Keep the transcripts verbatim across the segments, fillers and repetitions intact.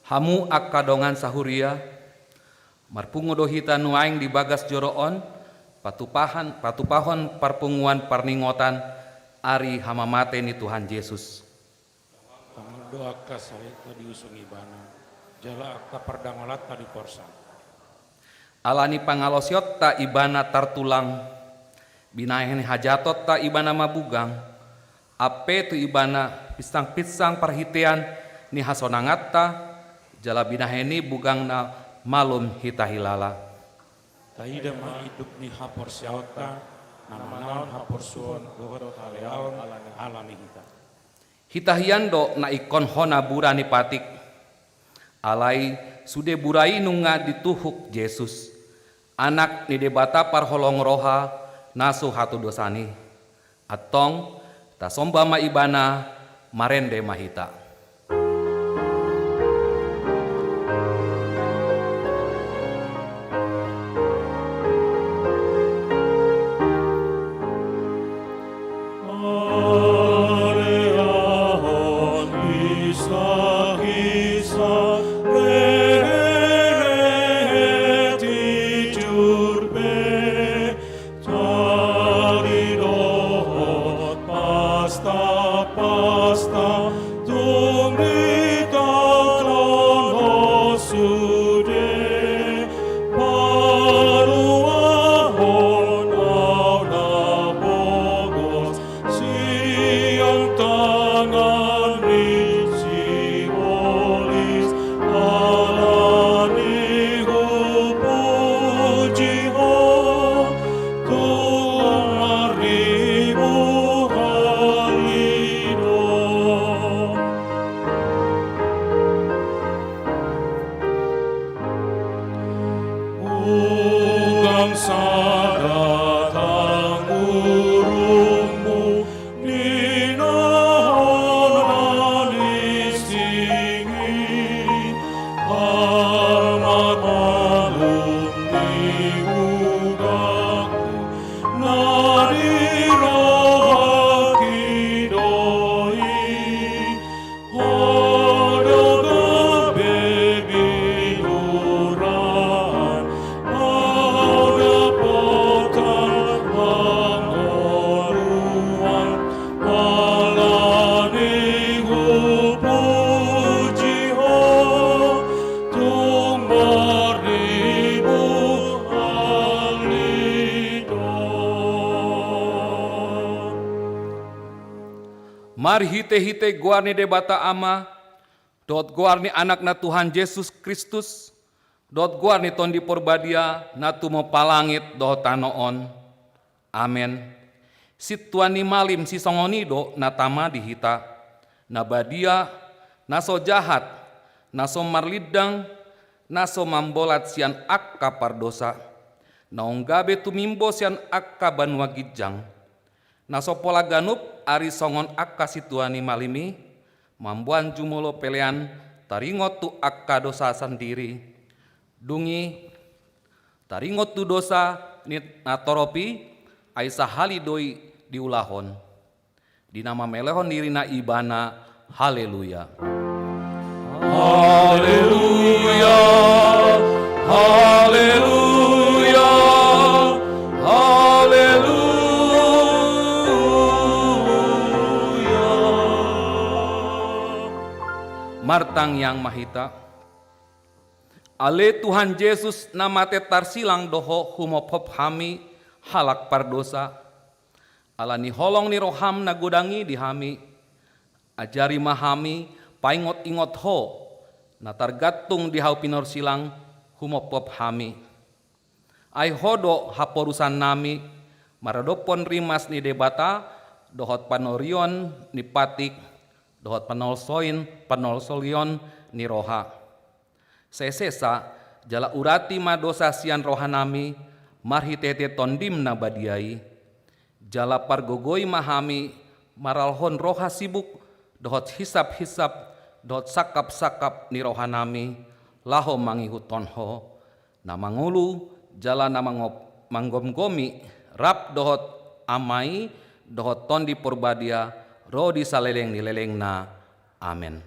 Hamu angka dongan sahuria, marpungu do hita nuaeng di bagas joro on, patupahan, patupahon parpunguan parningotan ari hamamate ni Tuhan Jesus. Tangihon do angka saleta diusung Ibana, jala angka pardangolanta diporsan. Ala ni pangalaosionta Ibana tartulang, binahen hajahatonta Ibana mabugang, ampe tu Ibana pinsangpinsang parhitean ni hasonanganta, jala binahen i bugangna malum hita hilala. Taida ma induk ni haporseaonta, na manaon haporsuon dohot haleaon ala ni hita. Hita hian do na ingkon hona bura ni patik. Alai sude bura i nunga dituhuk Jesus, Anak ni Debata parholong roha na so hatudosan i. Antong, tasomba ma Ibana, marende ma hita. Jadi dohot pasta-pasta, tung ditaklonhon sude, paluahon au na pogos sian tangan ni sibolis. Ala ni i hupuji Ho, tung marribu hali do. Bugang sada tanggurungmu di na holan ni sing i, halak malum ni bugangku na di rohangki do i. Ho do gabe binuran, ho do potar hangoluan, ala ni i hupuji Ho, tung marribu hali do. Marhitehite goar ni Debata Ama, dohot goar ni Anakna Tuhan Jesus Kristus, dohot goar ni Tondi Porbadia na tumompa langit dohot tano on. Amen. Sintua ni malim sisongon i do na tama di hita, na badia, na so jahat, na so marlindang, na so mambolat sian angka pardosa, naung gabe tumimbo sian angka banua ginjang. Na so pola ganup ari songon angka sintua ni malim i, mamboan jumolo pelean taringot tu angka dosa sandiri. Dung i taringot tu dosa ni natorop i, ai sahali do i diulahon. Di na mamelehon dirina ibana, Haleluya. Haleluya, haleluya, haleluya. Martangiang ma hita. Ale Tuhan Jesus, na mate tarsilang do Ho humophop hami halak pardosa. Ala ni holong ni roham na godang i di hami, ajari ma hami paingot-ingot Ho, na targantung di hau pinorsilang humophop hami. Ai Ho do haporusannami maradophon rimas ni Debata, dohot panorion ni patik, dohot panolsoin, panolsolion ni roha. Sesesa, jala urati ma dosa sian rohanami, marhitehite Tondim na badia i. Jala pargogoi ma hami, maralhon roha sibuk, dohot hisap-hisap, dohot sangkap-sangkap ni rohanami, laho mangihuthon Ho, na mangolu, jala na mangop-, manggomgomi, rap dohot Ama i, dohot Tondi Porbadia, ro di saleleng ni lelengna. Amen.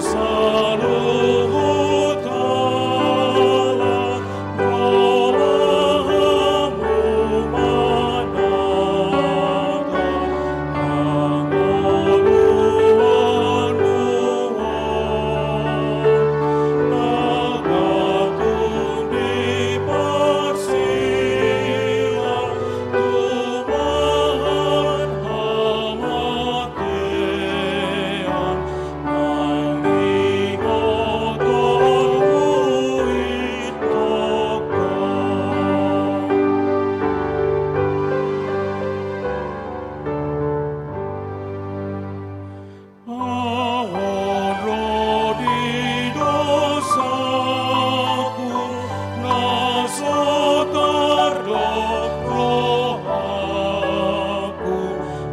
Saluhut halak roha hamu manata hangoluanmu on, na gantong di parsilang tumahan hamatean.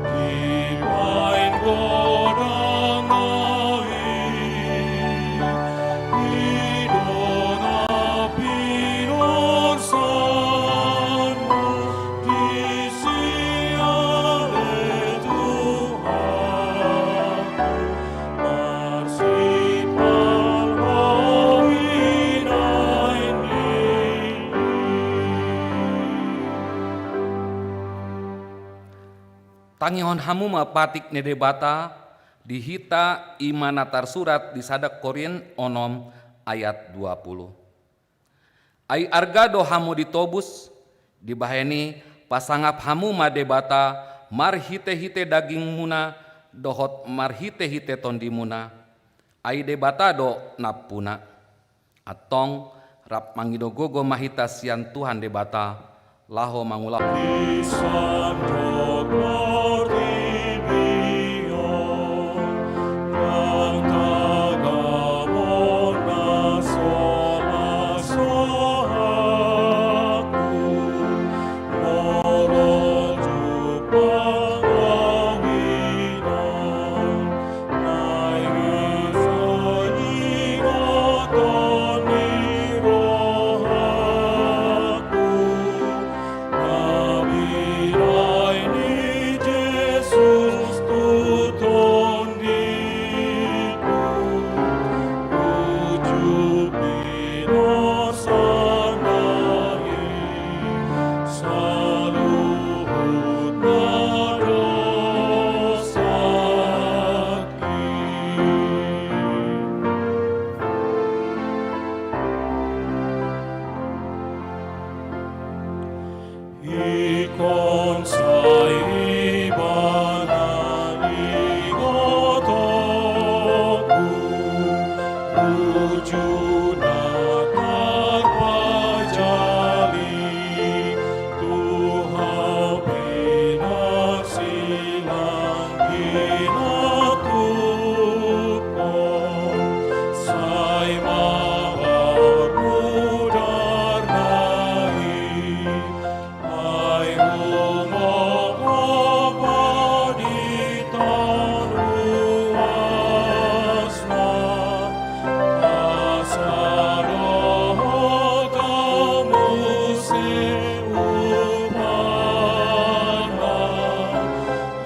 Dibaen godang na i, i do na pinorsanmu, disi ale Tuhanku, marsipalu ho i. Tangihon hamu ma patik ni Debata di hita, i ma na tarsurat di sada Korint onom ayat dua puluh. Ai arga do hamu ditobus, dibahen i pasangap hamu ma Debata marhitehite dagingmuna dohot marhitehite tondimuna, ai Debata do nampuna. Antong, rap mangido gogo ma hita sian Tuhan Debata, laho mangulahon. Di sandok portibi on, ndang tagamon na so las rohangku, molo jumpang ahu i non. Saluhutna dosa. Ingkon sai Ibana ingotonku, uju na tarpajali, tu hau pinarsilang hinatuphon, sai ma parmudarna i. Ai rumohop ho di taon ruasna, asa dohot ho muse umpama,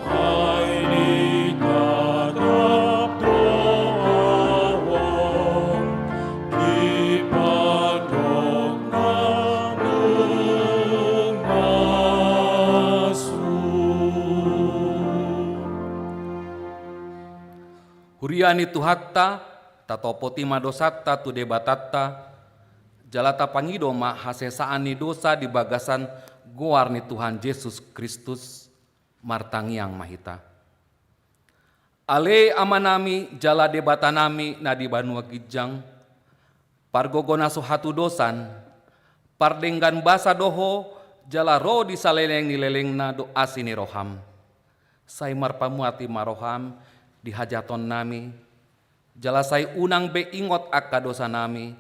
ai ditatap do ahu on di pandok na nunga sun. Huria ni Tuhanta, tatopoti ma dosanta tu Debatanta, jala tapangido ma hasesaan ni dosa di bagasan goar ni Tuhan Jesus Kristus. Martangiang ma hita. Ale Amanami jala Debatanami na di banua ginjang, pargogo na so hatudosan, pardenggan basa do Ho, jala ro di saleleng ni lelengna do asi ni roham. Sai marpamuati ma roham di hajahatonnami, jala sai unang be ingot angka dosanami,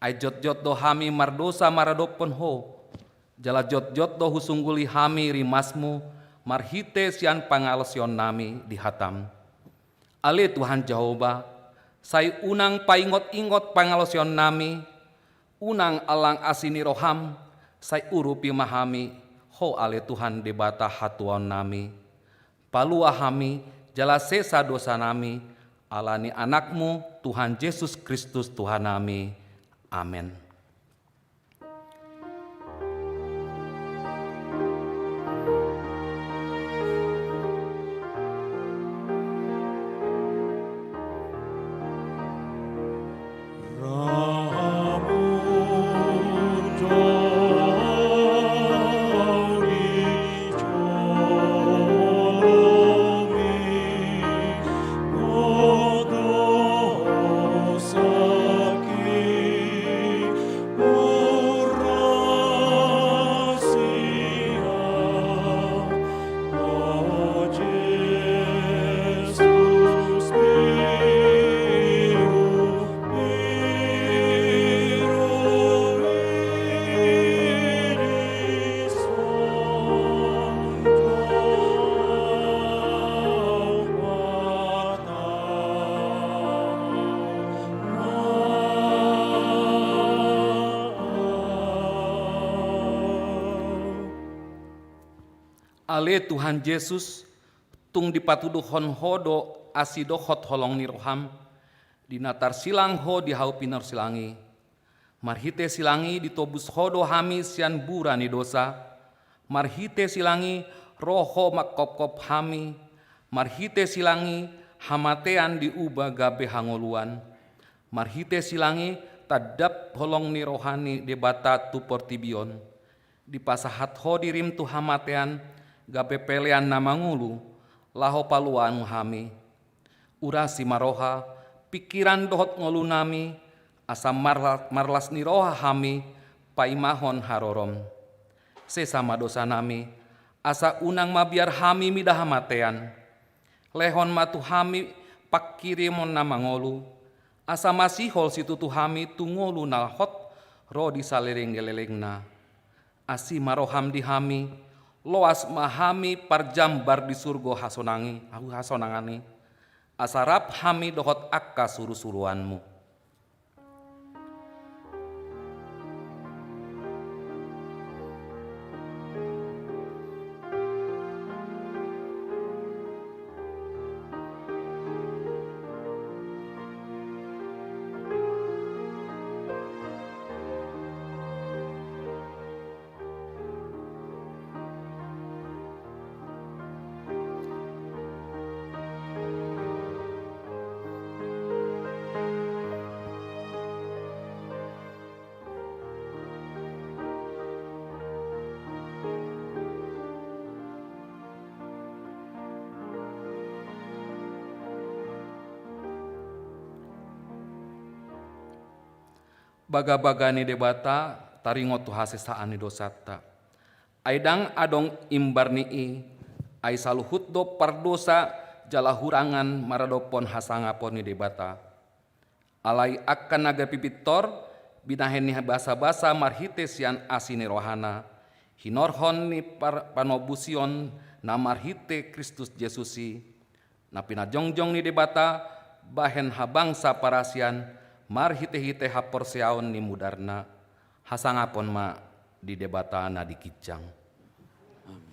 ai jotjot do hami mardosa maradophon Ho, jala jotjot do husungguli hami rimasmu marhite sian pangalaosionnami di hatam. Ale Tuhan Jahowa, sai unang paingotingot pangalaosionnami, unang allang asi ni roham, sai urupi ma hami, Ho ale Tuhan Debata hatuaonnami. Palua hami, jala sesa dosanami, Ala ni Anakmu, Tuhan Jesus Kristus, Tuhan nami. Amen. Ale Tuhan Jesus, tung dipatuduhon Ho do asi dohot holong ni roham, di na tarsilang Ho di hau pinarsilang i. Marhite silang i ditobus Ho do hami sian bura ni dosa. Marhite silang i ro Ho manghophop hami. Marhite silang i hamatean diuba gabe hangoluan. Marhite silang i tandap holong ni roha ni Debata tu portibi on. Dipasahat Ho dirim tu hamatean, gabe pelean na mangolu, laho paluahon hami. Urasi ma roha, pingkiran dohot ngolu nami, asa marla-, marlas ni roha hami paimahon harorom. Sesa ma dosa nami, asa unang mabiar hami mida hamatean. Lehon ma tu hami panghirimon na mangolu, asa masihol situtu hami tu ngolu na hot ro di saleleng-lelengna. Asi ma roham di hami, loas ma hami parjambar di surgo hasonangi-, hasonangan i, asa rap hami dohot angka surusuruanmu. Bagabaga ni Debata taringot tu hasesaan ni dosanta. Ai ndang adong imbar ni i, ai saluhut do pardosa jala hurangan maradophon hasangapon ni Debata. Alai angka na gabe pintor, binahen ni basabasa marhite sian asi ni rohana, hinorhon ni par-, panobusion na marhite Kristus Jesus i, na pinajongjong ni Debata bahen habangsa parasian marhitehite haporseaon ni mudarna. Hasangapon ma di Debata na di ginjang. Amin.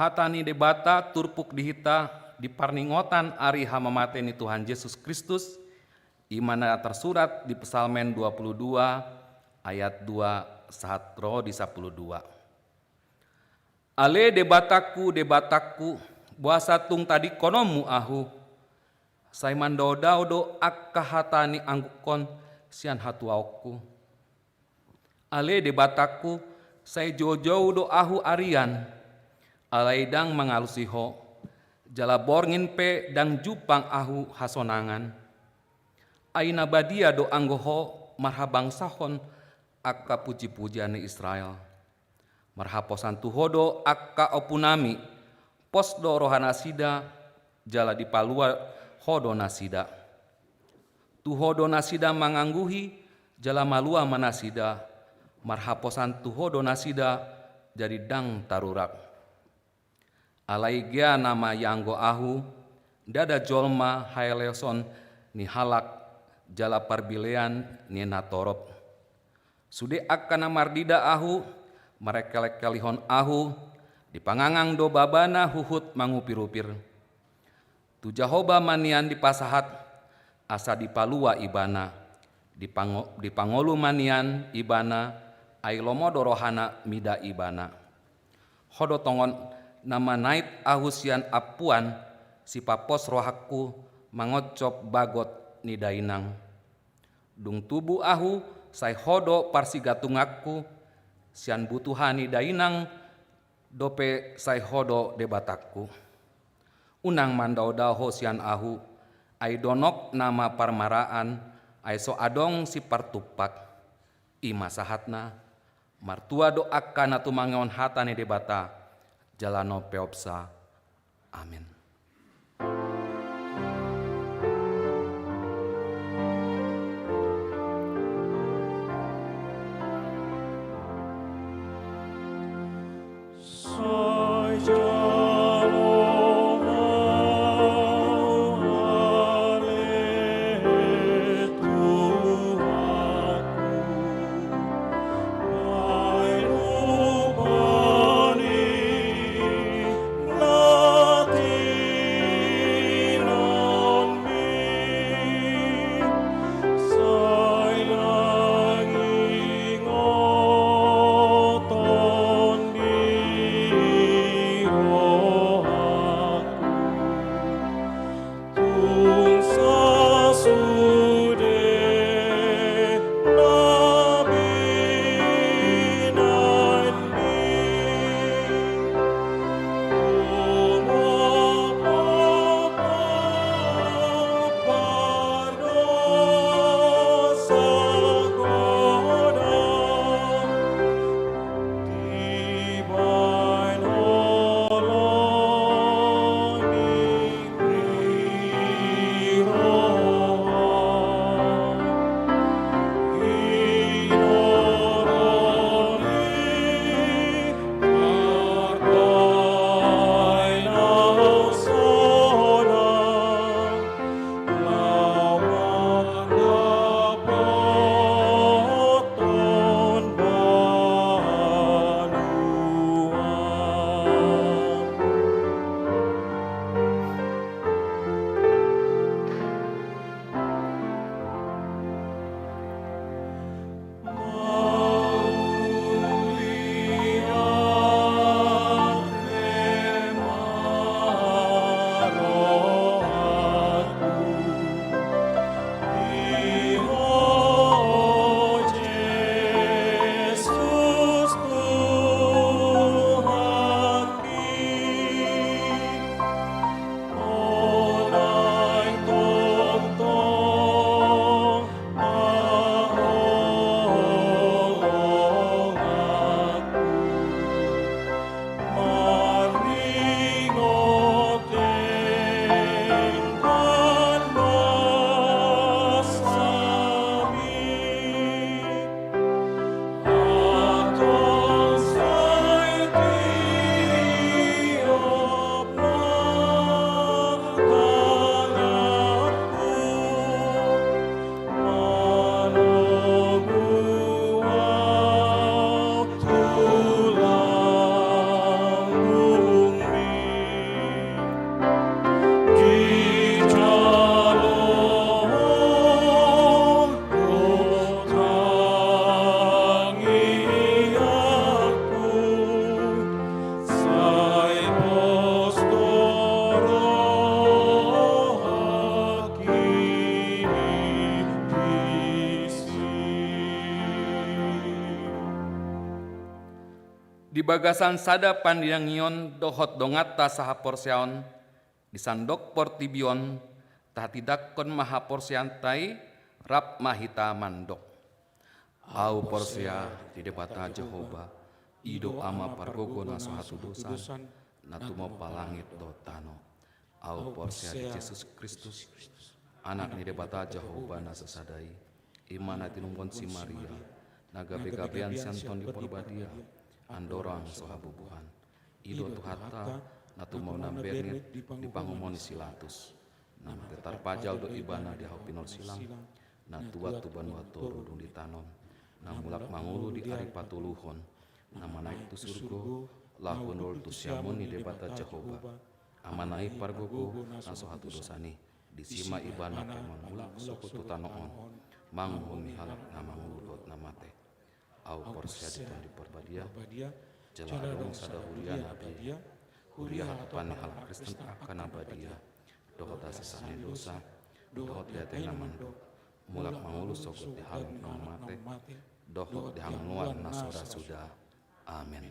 Hata ni Debata turpuk di hita di parningotan ari hamamate ni Tuhan Jesus Kristus, i ma na tarsurat di Psalmen dua puluh dua ayat dua sahat ro di sapuluh dua. Ale Debatangku, Debatangku, boasa tung tadingkononmu ahu? Sai mandaodao do angka hata ni anggukkon sian hatuaonku. Ale Debatangku, sai joujou do ahu arian, alai ndang mangalusi Ho, jala borngin pe ndang jumpang ahu hasonangan. Ai na badia do anggo Ho marhabangsahon angka pujipujian ni Israel. Marhaposan tu Ho do angka ompunami, pos do rohanasida, jala dipalua Ho do nasida. Tu Ho do nasida mangangguhi, jala malua ma nasida, marhaposan tu Ho do nasida, jadi ndang tarurak. Alai gea nama ianggo ahu, ndada jolma haeleoson ni halak jala parbilean ni natorop. Sude angka na marnida ahu, marengkelengkelihon ahu, dipangangang do babana huhut mangupirupir. Tu Jahowa ma nian dipasahat, asa dipalua ibana, dipango-, dipangolu ma nian ibana, ai lomo do rohana mida ibana. Ho do tongon na manait ahu sian ampuan, sipapos rohangku mangoncop bagot ni dainang. Dung tubu ahu, sai Ho do parsigatunganku, sian butuha ni dainang dope sai Ho do Debatangku. Unang mandaodao Ho sian ahu, ai donok nama parmaraan, ai so adong sipartumpak. I ma sahatna, martua do angka na tumangihon hata ni Debata, jala na umpeopsa. Amen. bagasan sada pandanion dohot donganta sahaporseaon, di sandok portibi on, tahatindangkon ma haporseaonta i, rap ma hita mandok. Ahu porsea di Debata Jahowa, i do Ama pargogo na so hatudosan, na tumompa langit dohot tano. Ahu porsea di Jesus Kristus, Anak ni Debata Jahowa na sasada i, i ma na tinumbohon si Maria, na gabegabean sian Tondi Parbadia, andorang so habubuhan. I do Tuhanta, na tumau na bernit di pangumoan ni si Latus. Na mate tarpajal do Ibana di hau pinarsilang, na tuat tu banua toru dung ditanom, na mulak mangolu di ari patoluhon, na manaek tu surgo, laho hundul tu siamun ni Debata Jahowa, Amana i pargogo na so hatudosan i. Disi ma Ibana pe mangulak sogot tu tano on, manguhumi halak na mangolu dohot na mate. Ahu porsea di Tondi Parbadia, jala adong sada huria na badia, huria hatutupan ni halak Kristen angka na badia, dohot hasesaan ni dosa, dohot diatena mandok, mulak mangolu sogot di halak na mate, dohot di hangoluan na so ra suda. Amen.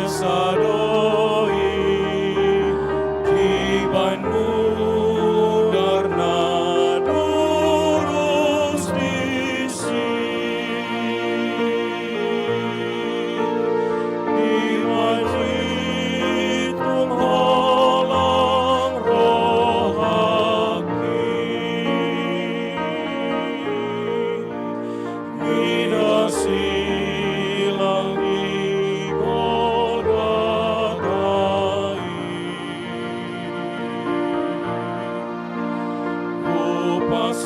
Sadoi dibahen mudar na durus disi. Dibahen i tung holong rohangki. Mida silang di Golgota i. Hupasahat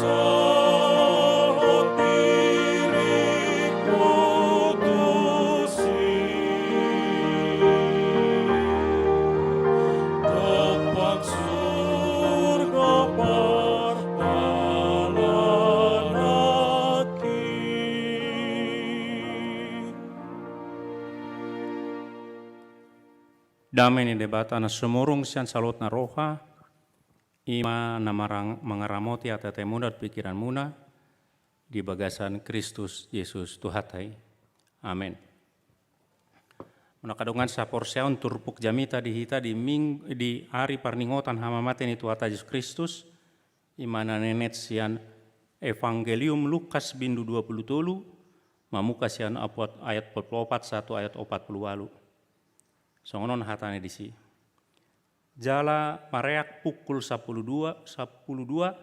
diringku tusi. Dompak surgo par- Dame ni Debata na sumurung sian saluhut na roha, i ma na marang-, mangaramoti ateatemuna dohot pingkiranmuna di bagasan Kristus Jesus Tuhanta i. Amen. Muna angka dongan, saporseaon turpuk jamita di hita di ming-, di ari parningotan hamamate ni Tuhanta Jesus Kristus, i ma na ninenet sian Evangelium Lukas bindu dua pulu tolu, mamungka sian apuat ayat opat pulu opat sahat tu ayat opat pulu ualu. Songon on hatana disi. Jala mareak pukul sampulu dua, sampulu dua,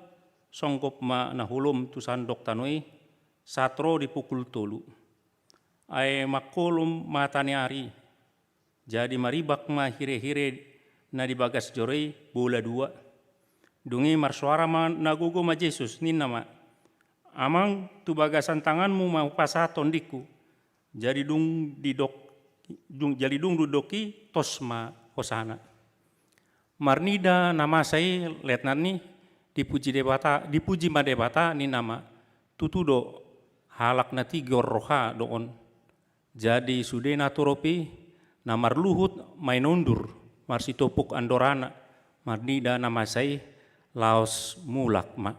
songgop ma na holom tu sandok tano i, sahat ro di pukul tolu. Ai mangholom mata ni ari, jadi maribak ma hirehire na di bagas joro i bola dua. Dung i marsoara ma na gogo ma Jesus, ninna ma, "Amang, tu bagasan tanganmu ma hupasahat tondingku." Jadi dung didok, dung, jadi dung didok i, tos ma hosana. Marnida na masa i, letnan i, dipuji Debata, dipuji ma Debata, ninna ma, "Tutu do, halak na tigor roha do on." Jadi sude na torop i na marluhut mainundur marsitopuk andorana, marnida na masa i, laos mulak ma.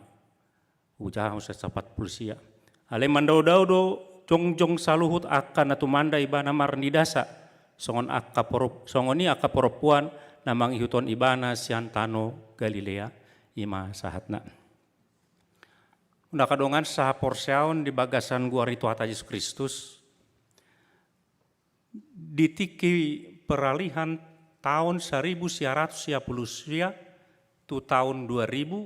Ujaha usa sapat pulsia. Alai mandaodao do jongjong saluhut angka na tumanda ibana marnidasa, songon angka porop-, songon i angka porompuan na mangihuthon ibana sian tano Galilea, i ma sahatna. Muna angka dongan, sahaporseaon di bagasan goar ni Tuhanta Jesus Kristus, di tingki peralihan taon saribu sia ratus sia pulu sia tu taon dua ribu,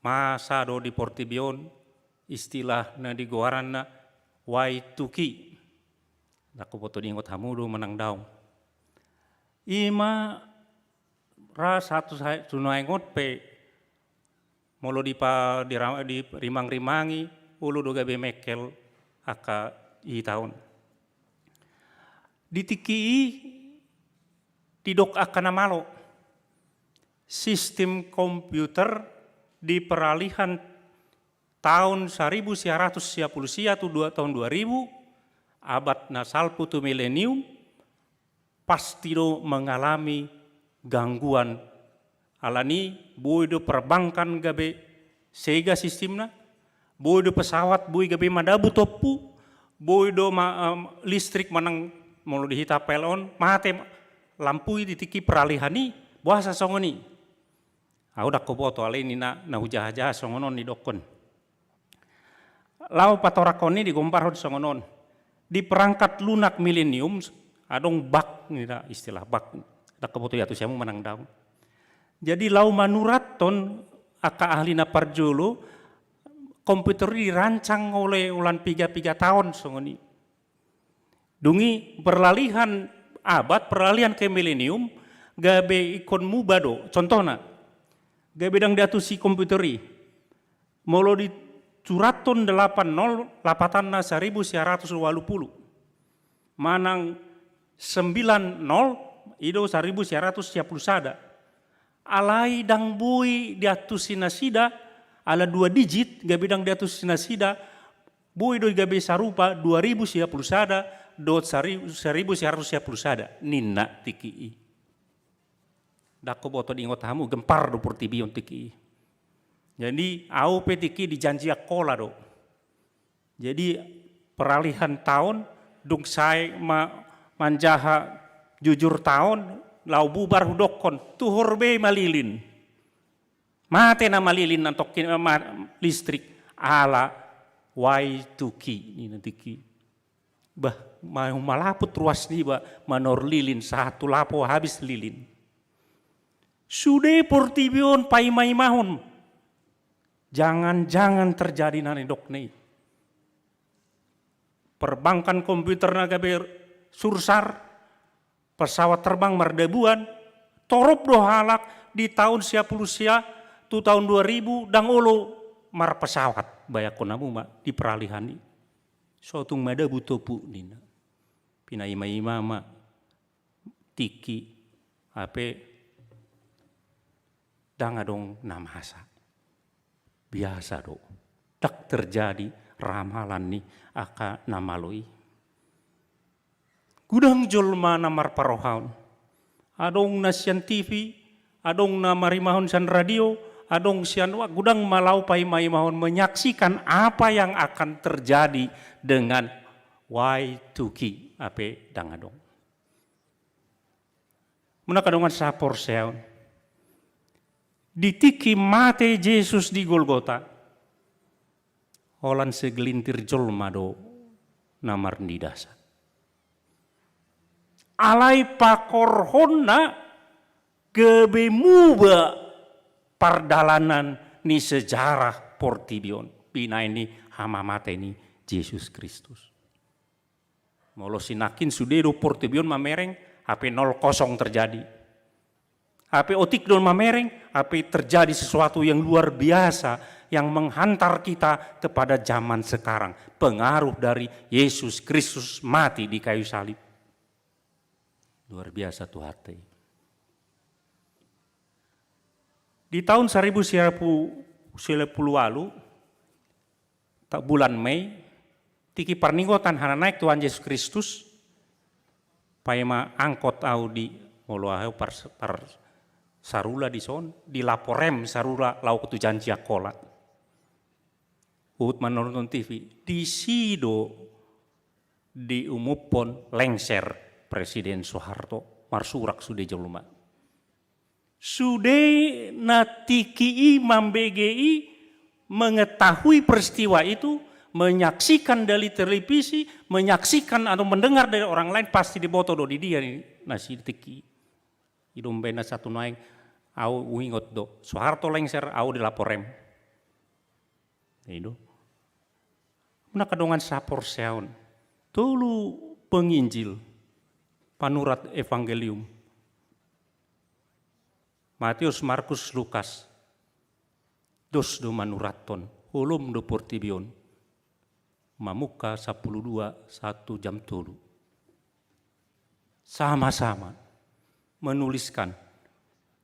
masa do di portibi on istilah na digoaranna Y two K. Ndang huboto diingot hamu do manang daong. I ma ra sahat tu sa-, tu naeng on pe molo dipa-, dira-, dirimangrimangi, olo do gabe mengkel angka i taon. Di tingki i didok angka na malo. Sistem komputer di peralihan taon saribu sia ratus sia pulu sia tu dua, taon dua ribu, abad na salpu tu milenium, pasti do mengalami gangguan. Alani boi do perbankan gabe sega sistemna, boi do pesawat boi gabe madabu tompu, boi do ma-, em, listrik manang molo di hita P L N on, mate ma-, lampu i di tingki peralihan i, boasa songon i. Au ndang huboto, alai ninna na hujahajaha songon on nidokkon. Laho patorangkon i digombarhon songon on. Di perangkat lunak milenium, adong bug, ninna istilah bug. Ndang huboto i, atu siamu manang daong. Jadi laho manurathon angka ahli na parjolo, komputer i dirancang oleh holan piga-piga taon songon i. Dung i peralihan abad, peralihan ke milenium, gabe ingkon muba do. Contohna, gabe ndang diantusi komputer i. Molo disurathon delapan nol, lapatanna saribu sia ratus ualu pulu. Manang sembilan nol, i do saribu sia ratus sia pulu sada. Alai ndang boi diantusi nasida, ala dua digit, gabe ndang diantusi nasida, boi do gabe sarupa dua ribu sia pulu sada dohot sari-, saribu sia ratus sia pulu sada, ninna tingki i. Ndang huboto diingot hamu, gempar do portibi on tingki i. Jadi, au pe tingki i dijanjian hola do. Jadi, peralihan taon, dung sae ma manjaha jujur taon, laho bubar hudokkon, tuhor be ma lilin. Mate nama lilin antong ki-, ma-, listrik, ala Y two K, ninna tingki. Bah, ma-, malaput ruas niba, manuhor lilin, sahat tu lapo habis lilin. Sude portibi on paimaimahon. Jangan-jangan terjadi na nidokna i. Perbankan komputer na gabe sursar, pesawat terbang mardabuan, torop do halak di taon sia pulu sia tu taon dua ribu, ndang olo marpesawat, bayangkon hamu ma di peralihan i. So tung madabu topu ninna. Pinaimaima ma tingki, hape ndang adong na masa. Biasa do. Ndang terjadi ramalan ni angka na malo i. Godang jolma na marparohaon. Adong na sian T V, adong na marimahon sian radio, adong sian wa-, godang ma laho paimaimahon, menyaksikan apa yang akan terjadi dengan Y two K, hape ndang adong. Muna angka dongan sahaporseaon. Di tingki mate Jesus di Golgota, holan segelintir jolma do na marnidasa. Alai pakorhonna gabe muba pardalanan ni sejarah portibi on. Binaen ni hamamate ni Jesus Kristus. Molo sinangkin sude do portibi on mamereng, hape nol kosong terjadi. Hape otik do mamereng, hape terjadi sesuatu yang luar biasa yang menghantar kita kepada zaman sekarang. Pengaruh dari Yesus Kristus mati di kayu salib. Luar biasa Tuhanta i. Di taon saribu sia pulu, sia pulu ualu, ta-, bulan Mei, tingki parningotan hananaek Tuhan Jesus Kristus, paima angkot au di, molo au par, par sarula dison, di Laporem sarula laho tu Janji Angkola. Huhut manonton T V, disi do diumuphon lengser Presiden Soeharto, marsurak sude jolma. Sude na tingki i mambege i mengetahui peristiwa itu, menyaksikan dari televisi, menyaksikan atau mendengar dari orang lain, pasti diboto do di dia ni na si tingki i. I do umbahen na satu nuaeng, au huingot do, Soeharto lengser, au di Laporem. I do. Muna angka dongan saporseaon. Tolu penginjil panurat evangelium. Matius, Markus, Lukas. Dos do manurathon, holom do portibi on. Mamungka sampulu dua, sahat tu jam tolu. Sama-sama menuliskan.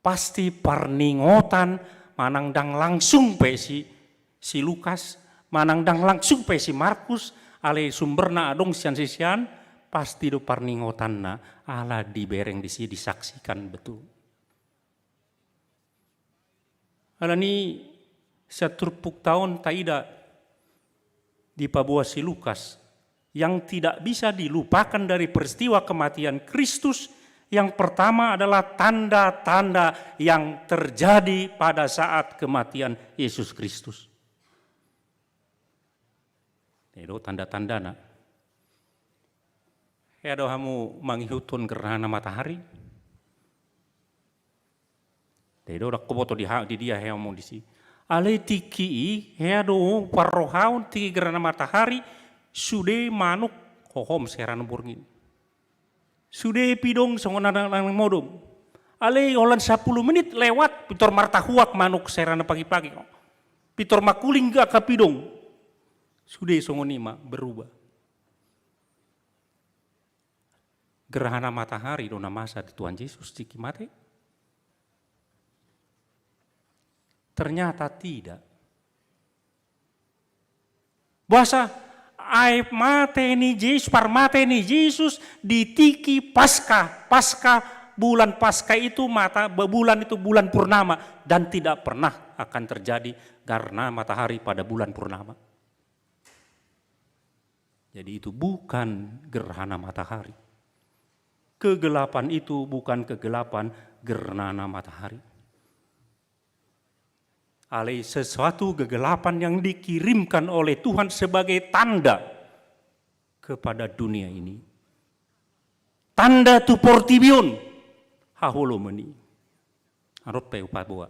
Pasti parningotan manang ndang langsung pe si, si Lukas, manang ndang langsung pe si Markus, alai sumberna adong sian sisean, pasti do parningotanna, ala dibereng disi, disaksikan betul. Alani i sian turpukta on taida dipaboa si Lukas, yang tidak bisa dilupakan dari peristiwa kematian Kristus, yang pertama adalah tanda-tanda yang terjadi pada saat kematian Yesus Kristus. I do tanda-tandana. Hea do hamu mangihuthon gerhana matahari? I do, ndang huboto di ha-, di dia hea hamu disi. Alai tingki i, hea do parrohaon tingki gerhana matahari, sude manuk hohom serana borngin. Sude pidong songon na naeng modom. Alai holan sapuluh menit lewat, pintor martahuak manuk serana pagi-pagi. Pintor mangkuling angka pidong. Sude songon i ma berubah. Gerhana matahari do na masa di Tuhan Jesus tingki mate? Ternyata tidak. Boasa? Ai mate ni Jesus, parmate ni Jesus di tingki Paskah. Paskah, bulan Paskah itu mata, bulan itu bulan purnama, dan tidak pernah akan terjadi gerhana matahari pada bulan purnama. Jadi itu bukan gerhana matahari. Kegelapan itu bukan kegelapan gerhana matahari. Alai sesuatu kegelapan yang dikirimkan oleh Tuhan sebagai tanda kepada dunia ini. Tanda tu portibi on, haholomon i. Adong pe hupaboa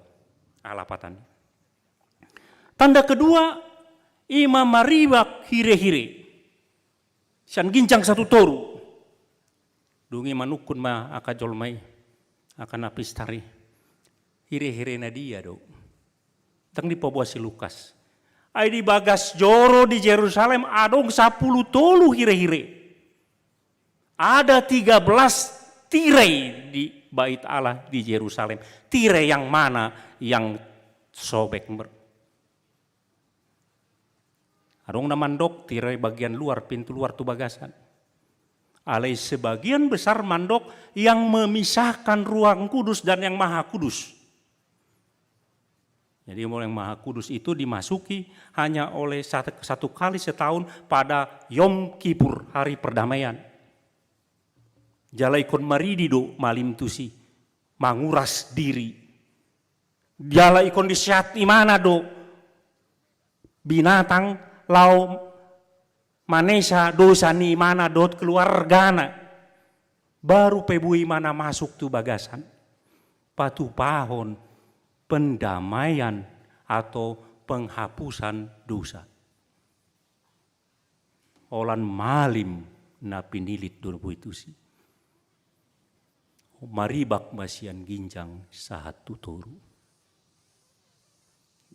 alapatan. Tanda kedua, ima maribak hirehire. Sian ginjang sahat tu toru. Dung i manungkun ma angka jolma i, angka na pistar i. Hirehire na dia do? Ndang dipaboa si Lukas. Ai di bagas joro di Jerusalem adong sapulu tolu hirehire. Ada tiga belas tirai di Bait Allah di Jerusalem. Tirai yang mana yang sobek mer-, Adong na mandok tirai bagian luar, pintu luar tu bagasan. Alai sebagian besar mandok yang memisahkan ruang kudus dan yang maha kudus. Jadi, yang maha kudus itu dimasuki hanya oleh sat-, satu kali setahun pada Yom Kippur, hari perdamaian. Jala ingkon maridi do malim tusi, manguras diri. Jala ingkon diseat imana do binatang laho manesa dosa ni imana dohot keluargana. Baru pe boi imana masuk tu bagasan. Patupahon pendamaian atau penghapusan dosa. Holan malim na pinilit do boi tusi. Maribak ma sian ginjang sahat tu toru.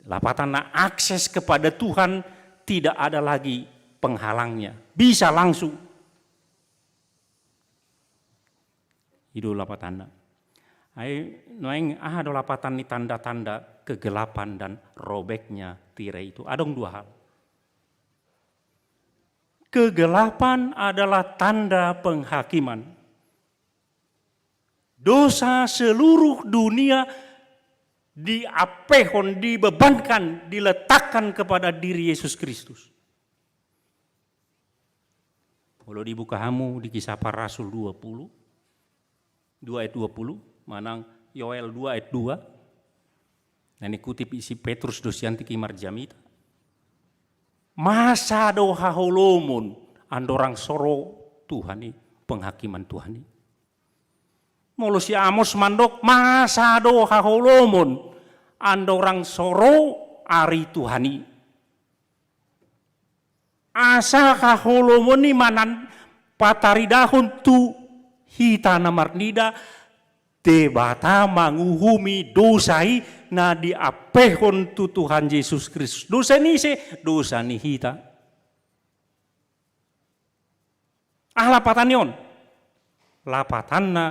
Lapatanna, akses kepada Tuhan tidak ada lagi penghalangnya. Bisa langsung. I do lapatanna. Ai nuaeng aha do lapatan ni tanda-tanda kegelapan dan robeknya tirai itu? Adong dua hal. Kegelapan adalah tanda penghakiman. Dosa seluruh dunia diampehon, dibebankan, diletakkan kepada diri Yesus Kristus. Molo dibuka hamu di Kisah Para Rasul dua puluh, dua ayat dua puluh, manang Yoel dua ayat dua, na dikutip i si Petrus do sian tingki marjamita. Masa do haholomon andorang so ro Tuhan i, penghakiman Tuhan i? Molo si Amos mandok, masa do haholomon andorang so ro ari Tuhan i? Asa haholomon i ma na pataridahon tu hita na marnida, Debata manguhumi dosa i na diampehon tu Tuhan Jesus Kristus. Dosa ni ise? Dosa ni hita. Aha lapatan ni on? Lapatanna,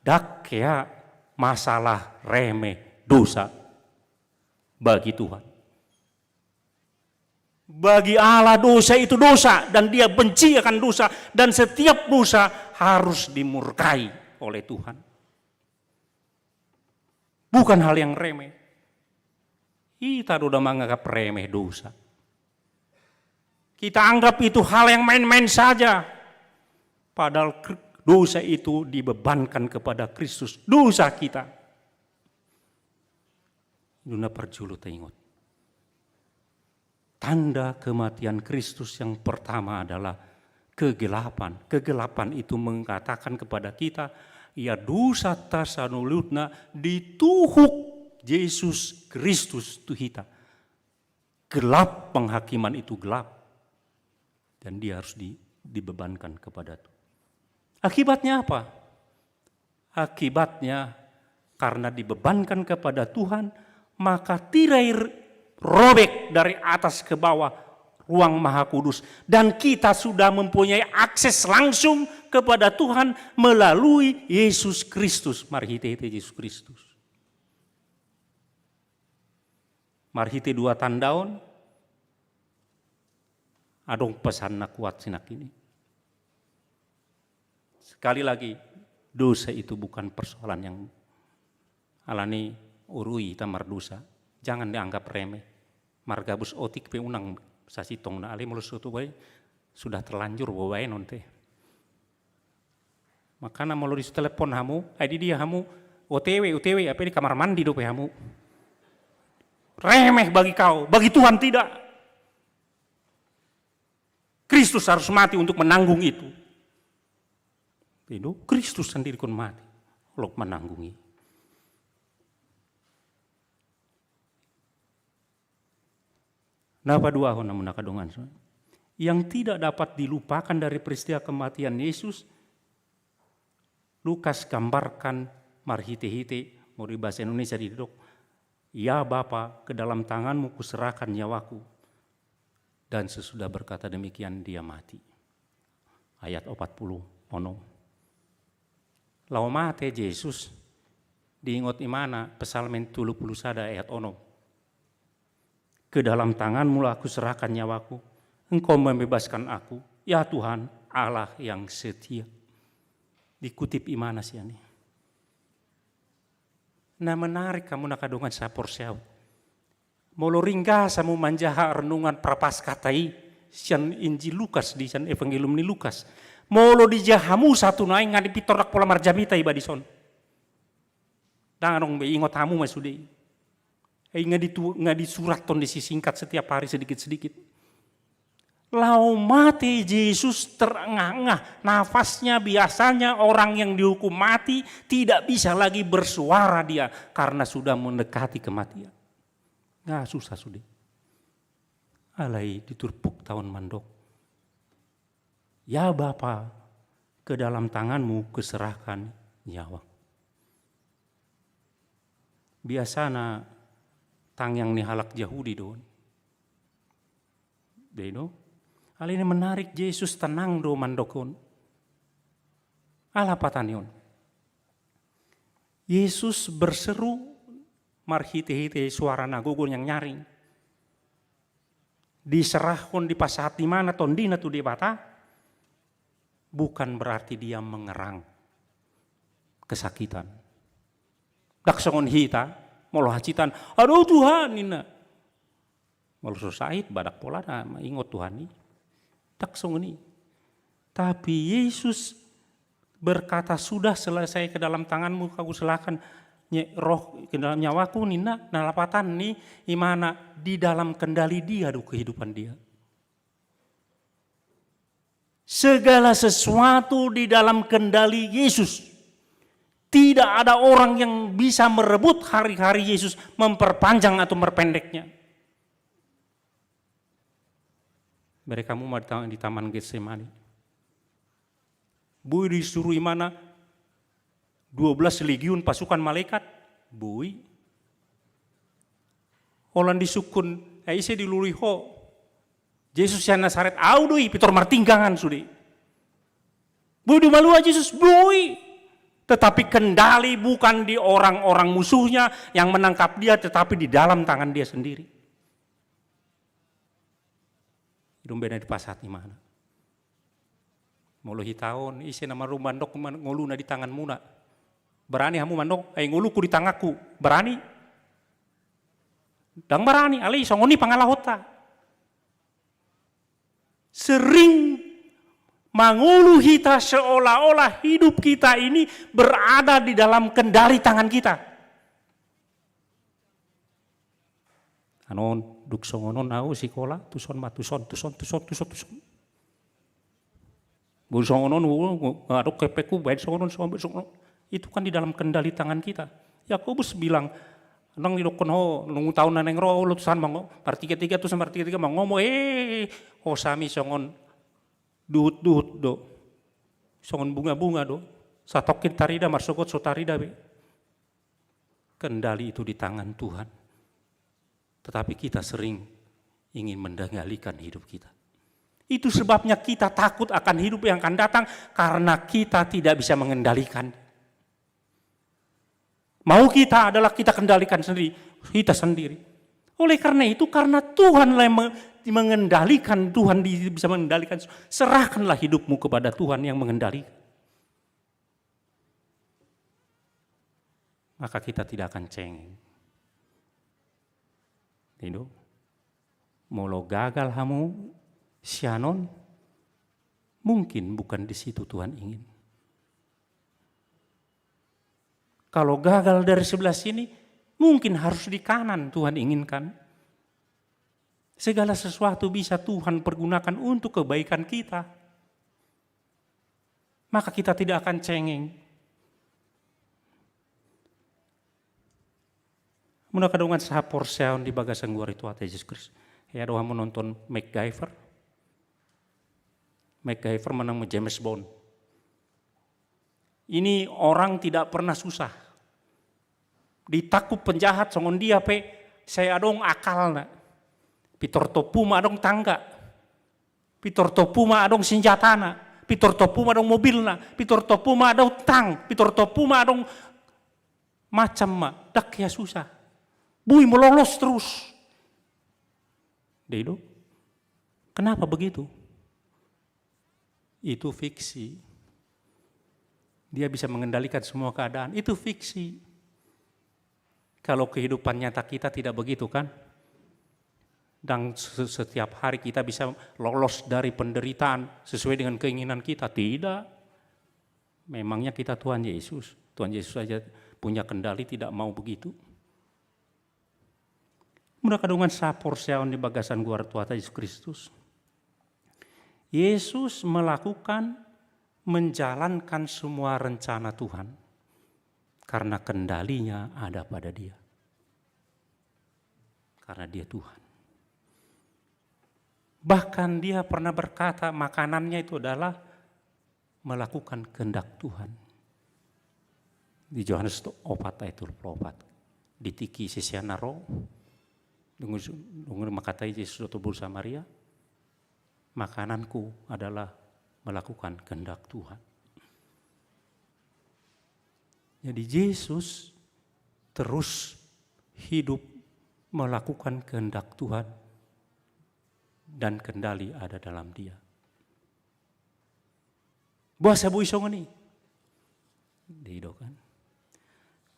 ndang hea masalah remeh dosa bagi Tuhan. Bagi Allah, dosa itu dosa, dan Dia benci akan dosa, dan setiap dosa harus dimurkai oleh Tuhan. Bukan hal yang remeh. Hita do na manganggap remeh dosa. Kita anggap itu hal yang main-main saja. Padahal kr-, dosa itu dibebankan kepada Kristus. Dosa kita. I do na parjolo taingot. Tanda kematian Kristus yang pertama adalah kegelapan. Kegelapan itu mengatakan kepada kita, ia dosa ta saluhutna dituhuk Jesus Kristus tu hita. Gelap, penghakiman itu gelap. Dan dia harus di-, dibebankan kepada Tuhan. Akibatnya apa? Akibatnya, karena dibebankan kepada Tuhan, maka tirai r-, robek dari atas ke bawah ruang Maha Kudus. Dan kita sudah mempunyai akses langsung kepada Tuhan melalui Yesus Kristus, marhite-hite Yesus Kristus. Marhite dua tanda on, adong pesan na kuat sinangkin i. Sekali lagi, dosa itu bukan persoalan yang, alani urui hita mardosa. Jangan dianggap remeh. Margabus otik pe unang sasintongna, alai molo so tubu i sudah terlanjur baenon te. Makana molo ditelepon hamu, ai di dia hamu, O T W, O T W, apa di kamar mandi dope hamu. Remeh bagi kau, bagi Tuhan tidak. Kristus harus mati untuk menanggung itu. Itu Kristus sendiri kon mati, laho mananggung i. Na paduahon, amang na hudongan, yang tidak dapat dilupakan dari peristiwa kematian Yesus, Lukas gambarkan marhite-hite, molo di bahasa Indonesia didok, "Ya Bapa, ke dalam tangan-Mu kuserahkan nyawaku." Dan sesudah berkata demikian, dia mati. Ayat opat pulu onom. Laho mate Jesus, diingot ibana Psalmen tolu pulu sada ayat onom. "Ke dalam tangan-Mu lah kuserahkan nyawaku, Engkau membebaskan aku, ya Tuhan, Allah yang setia." Dikutip ibana sian i. Na menarik, amang na hudongan sahaporseaon. Molo ringgas hamu manjaha renungan Prapaskahta i, sian Injil Lukas, di sian Evangelium ni Lukas. Molo dijaha hamu sahat tu nuaeng, nga di pintor ndang pola marjamita iba dison. Ndang adong be, ingot hamu ma sude i. Eh, nga ditu-, nga disurathon disi singkat setiap hari sedikit-sedikit. Laho mate Jesus terengah-engah, nafasnya, biasanya orang yang dihukum mati tidak bisa lagi bersuara dia karena sudah mendekati kematian. Nga susah sude. Alai di turpukta on mandok, "Ya Bapa, ke dalam tangan-Mu kuserahkan nyawa." Biasana tangiang ni halak Jahudi do on. Dei do. Alai na menarik, Jesus tenang do mandok on. Ala patani on. Jesus berseru marhite-hite suara na gogo nyang nyaring. Diserahon, dipasahat ibana tondina tu Debata, bukan berarti dia mengerang kesakitan. Ndang songon hita, molo hansitan, "Aduh Tuhan," ninna. Molo so sahit, ba ndang pola na ingot Tuhan i. Ndang songon i. Tapi Yesus berkata, "Sudah selesai, ke dalam tangan-Mu kuserahkan nye-, roh, ke dalam nyawaku," ninna, na lapatan ni ibana, di dalam kendali Dia do kehidupan dia. Segala sesuatu di dalam kendali Yesus. Tidak ada orang yang bisa merebut hari-hari Yesus, memperpanjang atau memperpendeknya. Mereka mau di ta-, di Taman Getsemani. Boi disuru ibana dua belas legiun pasukan malaikat, boi. Holan disungkun, eh, ise dilului ho? Jesus sian Nasaret, au do i, pintor martinggangan sude. Boi do malua Jesus, boi. Tetapi kendali bukan di orang-orang musuhnya yang menangkap dia, tetapi di dalam tangan dia sendiri. I do umbahen na dipasahat ibana. Molo hita on, ise na maru mandok man-, ngoluna di tanganmuna. Barani hamu mandok, "Ai ngolungku di tanganku." Barani? Ndang barani, alai songon i pangalahonta. Sering mangolu hita seolah-olah hidup kita ini berada di dalam kendali tangan kita. Anon, dung songon on au sikola, tuson ma, tuson, tuson, tuson, tuson, tuson. Dung songon on, u-, u-, adong hepengku, baen songon on, songon on, songon on. Itu kan di dalam kendali tangan kita. Yakobus bilang, nang didokkon ho, nunga taon na naeng ro, ho tuson mango-, martiga-tiga, tuson martiga-tiga, mangomo, eh, hosami songon duhut-duhut do. Songon bunga-bunga do. Satongkin tarida, marsogot so tarida be. Kendali itu di tangan Tuhan. Tetapi kita sering ingin mengendalikan hidup kita. Itu sebabnya kita takut akan hidup yang akan datang, karena kita tidak bisa mengendalikan. Mau kita adalah kita kendalikan sendiri, kita sendiri. Oleh karena itu, karena Tuhanlah yang me-, mengendalikan, Tuhan di-, bisa mengendalikan, serahkanlah hidupmu kepada Tuhan yang mengendalikan. Maka kita tidak akan cengeng. I do. Molo gagal hamu sian on, mungkin bukan di situ Tuhan ingin. Kalau gagal dari sebelah sini, mungkin harus di kanan Tuhan inginkan. Segala sesuatu bisa Tuhan pergunakan untuk kebaikan kita. Maka kita tidak akan cengeng. Muna angka dongan sahaporseaon di bagasan goar ni Tuhanta Jesus Kristus. Hea do hamu nonton MacGyver? MacGyver manang James Bond. Ini orang tidak pernah susah. Ditangkup penjahat songon dia pe sai adong akalna. Pintor tompu ma adong tangga. Pintor tompu ma adong sinjatana. Pintor tompu ma adong mobilna. Pintor tompu ma adong tank. Pintor tompu ma adong macam ma. Ndang hea susah. Boi ma lolos terus. Dei do. Kenapa begitu? Itu fiksi. Dia bisa mengendalikan semua keadaan. Itu fiksi. Kalau kehidupan nyata kita tidak begitu, kan? Dan se-, setiap hari kita bisa lolos dari penderitaan sesuai dengan keinginan kita. Tidak. Memangnya kita Tuhan Yesus? Tuhan Yesus saja punya kendali, tidak mau begitu. Muna angka dongan sahaporseaon di bagasan goar Tuhanta Jesus Kristus. Yesus melakukan, menjalankan semua rencana Tuhan karena kendalinya ada pada Dia. Karena Dia Tuhan. Bahkan Dia pernah berkata, makanannya itu adalah melakukan kehendak Tuhan. Di Yohanes opat ayat dua puluh opat. Di tingki siseanna ro, dung, dung mangkatai Jesus dohot boru Samaria, "Makananku adalah melakukan kehendak Tuhan." Jadi Jesus terus hidup melakukan kehendak Tuhan dan kendali ada dalam Dia. Boasa boi songon i? Dei do, kan.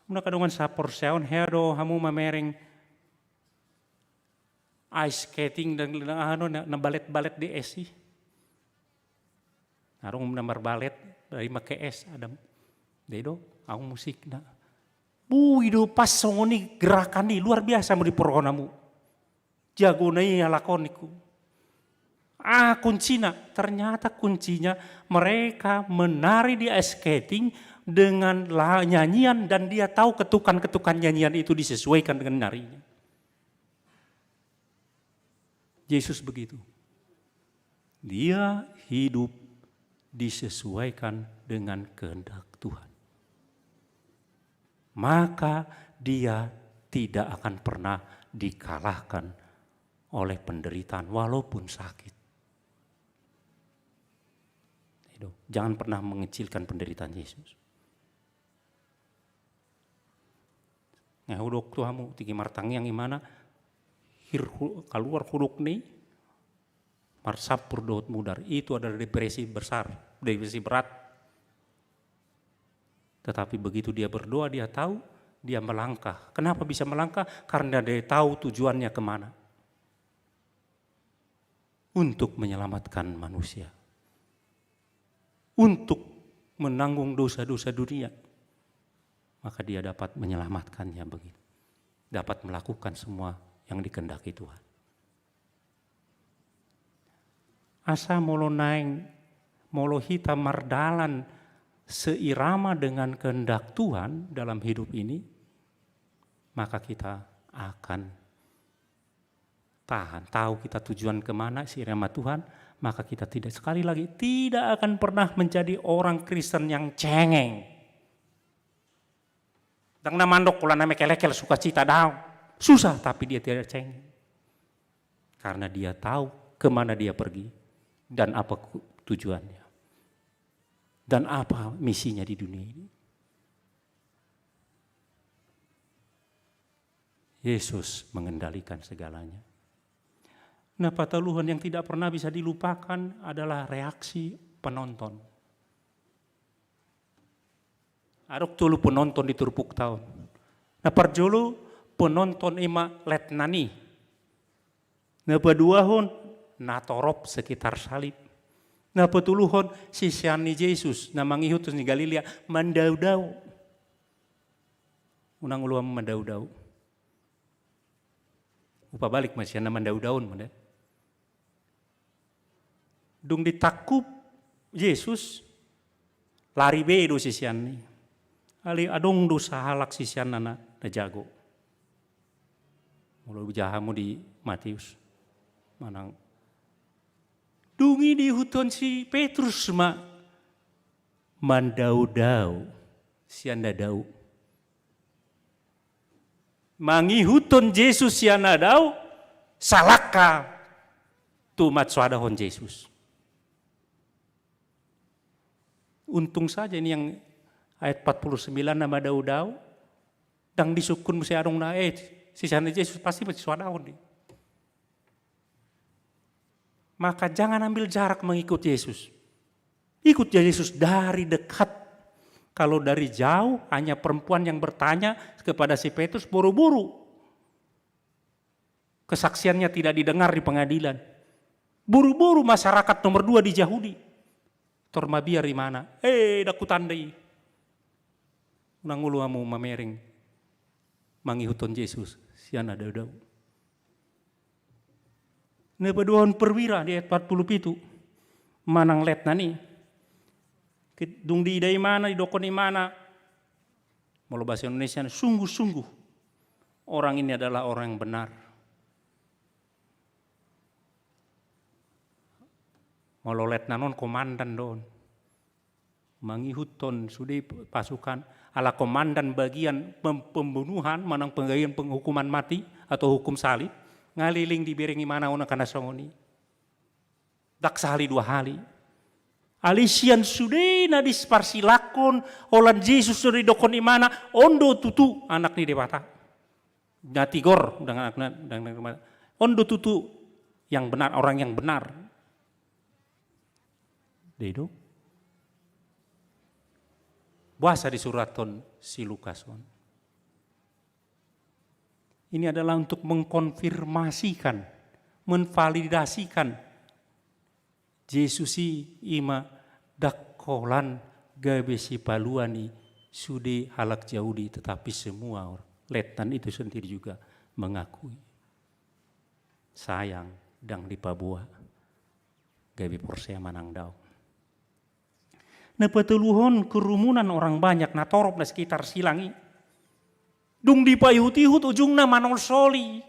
Muna angka dongan sahaporseaon, hea do hamu mamereng ice skating dan, dan anu, na, na balet-balet di es i. Adong na marbalet, dari make es, Adam. Dei do, adong musikna. Boi do pas songon i gerakan i, luar biasa molo diporhon hamu. Jagona i halak on, ningku. Ah, kuncina, ternyata kuncinya mereka menari di ice skating dengan la-, nyanyian, dan dia tahu ketukan-ketukan nyanyian itu disesuaikan dengan narinya. Yesus begitu. Dia hidup disesuaikan dengan kehendak Tuhan. Maka Dia tidak akan pernah dikalahkan oleh penderitaan, walaupun sakit. Itu, jangan pernah mengecilkan penderitaan Yesus. Nga hudok tu hamu, tingki martangiang imana, hir hu-, kaluar hudok ni, marsampur dohot mudar. Itu adalah depresi besar, depresi berat. Tetapi begitu dia berdoa, dia tahu, dia melangkah. Kenapa bisa melangkah? Karena dia tahu tujuannya kemana. Untuk menyelamatkan manusia. Untuk menanggung dosa-dosa dunia. Maka dia dapat menyelamatkannya begitu. Dapat melakukan semua yang dikehendaki Tuhan. Asa molo naeng, molo hita mardalan seirama dengan kehendak Tuhan dalam hidup ini, maka kita akan tahan. Tahu kita tujuan kemana, seirama Tuhan, maka kita tidak, sekali lagi, tidak akan pernah menjadi orang Kristen yang cengeng. Ndang na mandok pola na mekelekel sukacita, daong. Susah, tapi dia tidak cengeng. Karena dia tahu kemana dia pergi dan apa ku-, tujuannya. Dan apa misinya di dunia ini. Yesus mengendalikan segalanya. Na patoluhon yang tidak pernah bisa dilupakan adalah reaksi penonton. Adong tolu penonton di turpukta on. Na parjolo, penonton i ma letnan i. Na paduahon, na torop sekitar salib. Na patoluhon, sisean ni Jesus na mangihuthon di Galilea mandaodao. Unang olo hamu mandao-dao. Hupabalik ma sian na mandao-dao on ma da. Dung ditangkup Jesus, lari be do siseanna i. Alai adong do sahalak siseanna na, na jago. Molo hujaha hamu di Matius. Manang. Dung i diihuthon si Petrus ma mandao-dao sian na dao. Mangihuthon Jesus sian na dao, salangka tu mansoadahon Jesus. Untung saja ini yang ayat empat puluh sembilan na mandao-dao, ndang disungkun muse adong na, eh, siseanna Jesus pasti mansoadahon do i. Maka jangan ambil jarak mengikut Yesus. Ikut Yesus dari dekat. Kalau dari jauh, hanya perempuan yang bertanya kepada si Petrus, buru-buru. Kesaksiannya tidak didengar di pengadilan. Buru-buru masyarakat nomor dua di Jahudi. Tor mabiar imana. Eh, ndang hutanda i. Unang olo hamu mamereng mangihuthon Jesus sian na dao-dao. Na paduahon perwira di ayat empat puluh pitu. Manang letnan i. Dung diida imana, didokkon imana. Molo bahasa Indonesia, sungguh-sungguh orang ini adalah orang yang benar. Molo letnan on komandan do on. Mangihuthon sude pasukan, ala komandan bagian pem-, pembunuhan, manang pembagian penghukuman mati atau hukum salib, nga leleng dibereng imana on angka na songon i. Ndang sahali dua hali. Alai sian sude na diparsilangkon, holan Jesus do didokkon imana, on do tutu Anak ni Debata. Na tigor, ndang anakna, ndang, ndang, on do tutu yang benar, orang yang benar. Dei do. Boasa disurathon si Lukas on. Ini adalah untuk mengkonfirmasikan, memvalidasikan Jesus i ima ndang holan gabe sipalua ni sude halak Jahudi, tetapi semua orang. Letnan itu sendiri juga mengakui. Sayang, ndang dipaboa gabe porsea manang daong. Na patoluhon, kerumunan orang banyak na torop na sekitar silang i. Dung dipaihut-ihut ujungna manolsoli.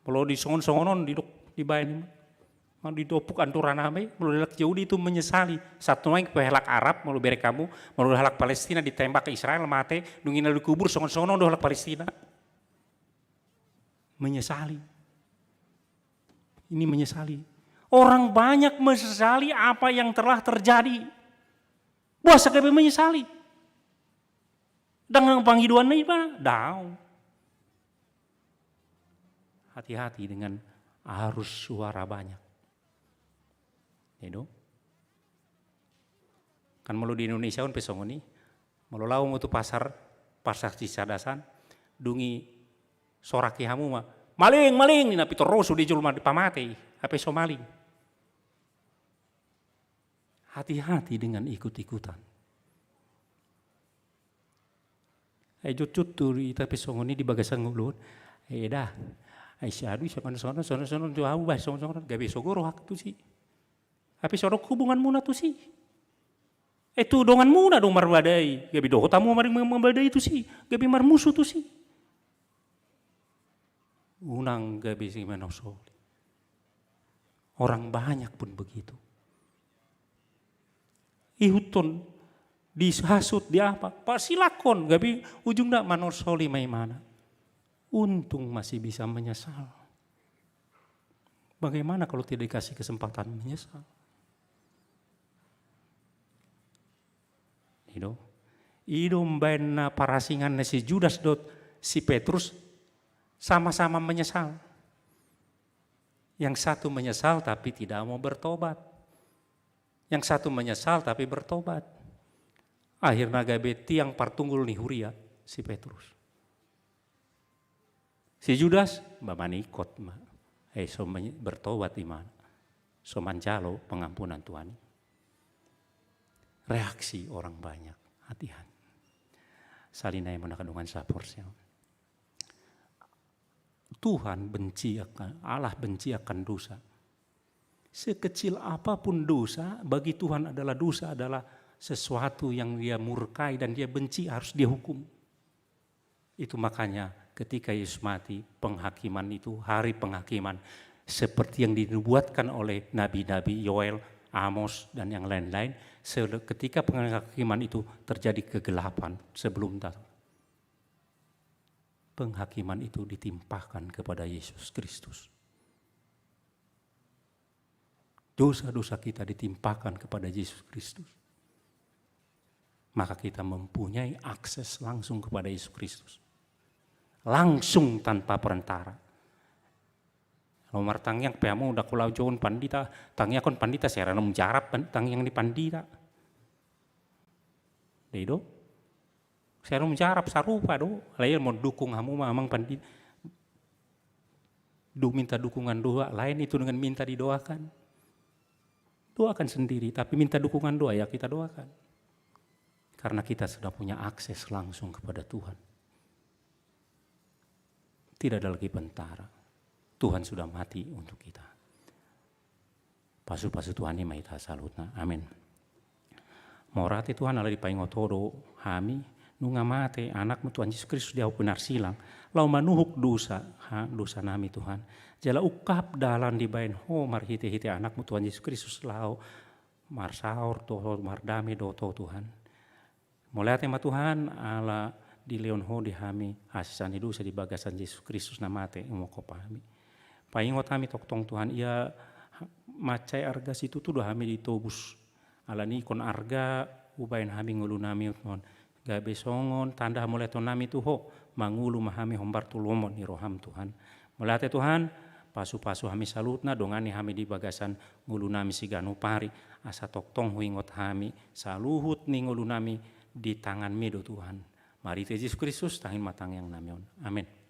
Molo di songon-songon on didok dibaen i ma. Molo di dopuk anturan nami, molo halak Jahudi itu menyesali. Sahat tu nuaeng pe halak Arab, molo bereng hamu, molo halak Palestina ditembak Israel mate, dung i na dikubur songon-songon on do halak Palestina. Menyesali. Ini menyesali. Orang banyak menyesali apa yang telah terjadi. Boasa gabe menyesali? Ndang pangidoanna iba, daong. Hati-hati dengan arus suara banyak. Ido. Kan molo di Indonesia on pe songon i, molo laho hamu tu pasar, pasar Cicadasan, dung i soraki hamu ma, "Maling, maling!" ninna, pintor ro sude jolma dipamate i, hape so maling. Hati-hati dengan ikut-ikutan. Ai jotjot tu hita pe songon i di bagasan ngolu on. Eda. Ai si adu i songon, songon, songon, songon, tu ahu bah, songon, songon, gabe so gok rohangku tusi. Hape so adong hubunganmuna tusi. Eh, tu donganmuna do marbadai. Gabe dohot hamu mari marbadai tusi. Gabe marmusu tusi. Unang gabe si manolsoli. Orang banyak pun begitu. Ihuthon, dihasut, di apa, pasilangkon, gabe ujungna manolsoli ma imana. Untung masih bisa menyesal. Bagaimana kalau tidak dikasih kesempatan menyesal? Ido. Ido umbaen na parasingan na si Judas dohot si Petrus sama-sama menyesal. Yang satu menyesal tapi tidak mau bertobat. Yang satu menyesal tapi bertobat. Akhirna gabe tiang partunggul ni huria si Petrus. Si Judas, ba manikot ma. Eh, so bertobat imana. So manjalo pengampunan Tuhan. Reaksi orang banyak. Hati-hati. Saleleng i ma na dongan sahaporseaon. Tuhan benci akan, Allah benci akan dosa. Sekecil apapun dosa, bagi Tuhan adalah, dosa adalah sesuatu yang Dia murkai dan Dia benci, harus Dia hukum. Itu makanya ketika Yesus mati, penghakiman itu, hari penghakiman, seperti yang dinubuatkan oleh nabi-nabi Yoel, Amos, dan yang lain-lain, se-, ketika penghakiman itu terjadi kegelapan sebelum ta-, penghakiman itu ditimpakan kepada Yesus Kristus. Dosa-dosa kita ditimpakan kepada Yesus Kristus. Maka kita mempunyai akses langsung kepada Yesus Kristus. Langsung, tanpa perantara. Laho martangiang pe hamu, ndang pola jogon pandita, tangiangkon pandita, sai ra na umjarap pan-, tangiang ni pandita. Dei do? Sai ra na umjarap, sarupa do. Alai molo dukung hamu ma amang pandita, du-, minta dukungan doa, lain itu dengan minta didoakan. Doakan sendiri, tapi minta dukungan doa, ya kita doakan. Karena kita sudah punya akses langsung kepada Tuhan. Tidak ada lagi perantara. Tuhan sudah mati untuk kita. Pasu-pasu Tuhan i ma hita saluhutna. Amin. Mauliate Tuhan, ala dipaingot Ho do hami, nunga mate Anak-Mu Tuhan Jesus Kristus di hau pinarsilang, laho manuhuk dosa, ha, dosa nami Tuhan. Jala ungkap dalan dibahen Ho marhite-hite Anak-Mu Tuhan Jesus Kristus laho marsaor dohot mardame dohot Ho Tuhan. Mauliate ma Tuhan, ala dilehon Ho di hami hasesaan ni dosa di bagasan Jesus Kristus na mate mangihut hami. Paingot hami tongtong Tuhan, ia mansai arga situtu do hami ditobus. Alani ingkon arga hubahen hami ngolu nami on. Gabe songon tanda hamauliateon nami tu Ho, mangolu ma hami hombar tu lomo ni roham Tuhan. Mauliate Tuhan, pasu-pasu hami saluhutna, dongani hami di bagasan ngolu nami siganup ari, asa tongtong huingot hami, saluhut ni ngolu nami di tanganmi do Tuhan. Marhite Jesus Kristus, tahi ma tangiang nami on. Amin.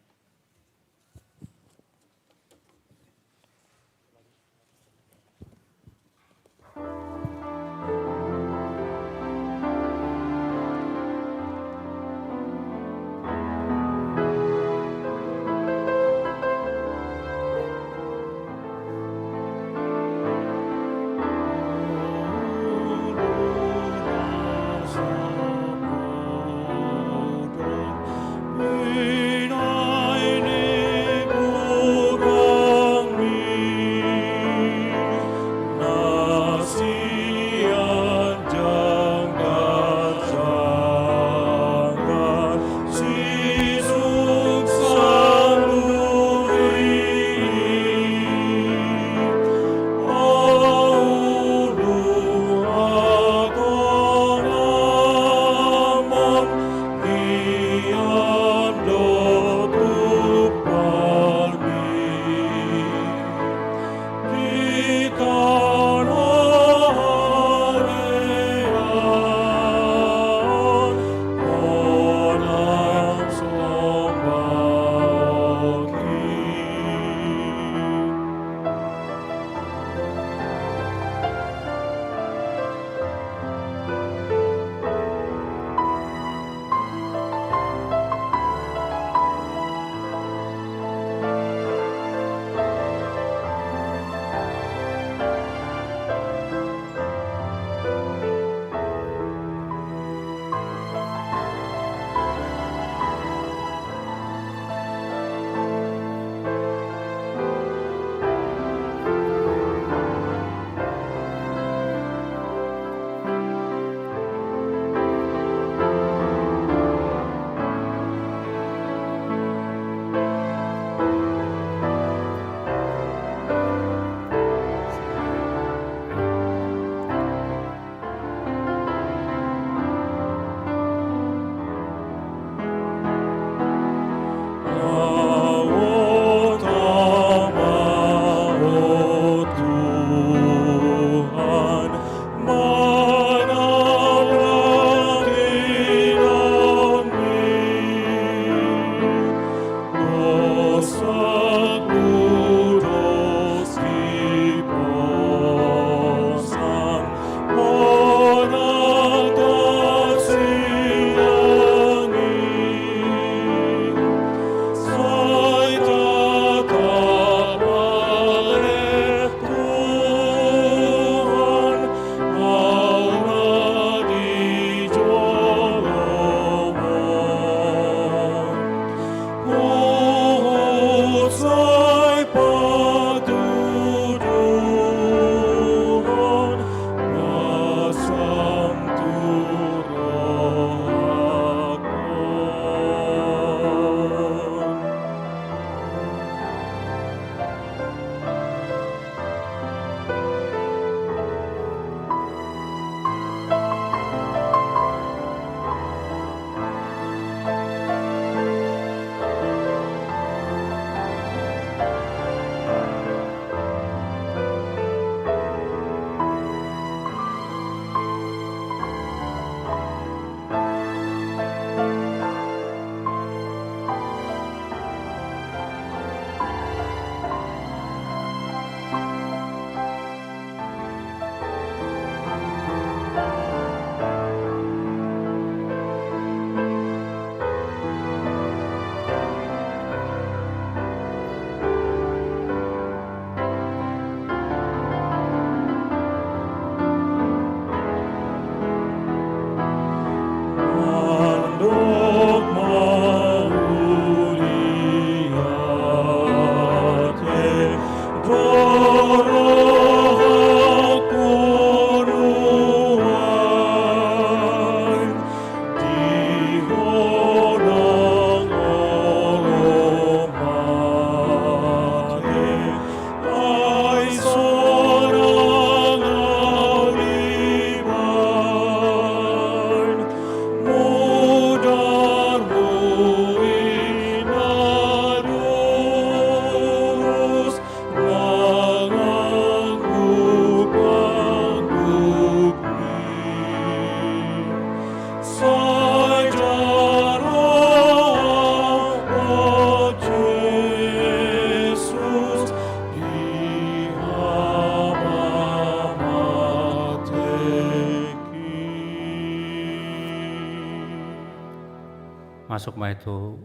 Masuk ma i tu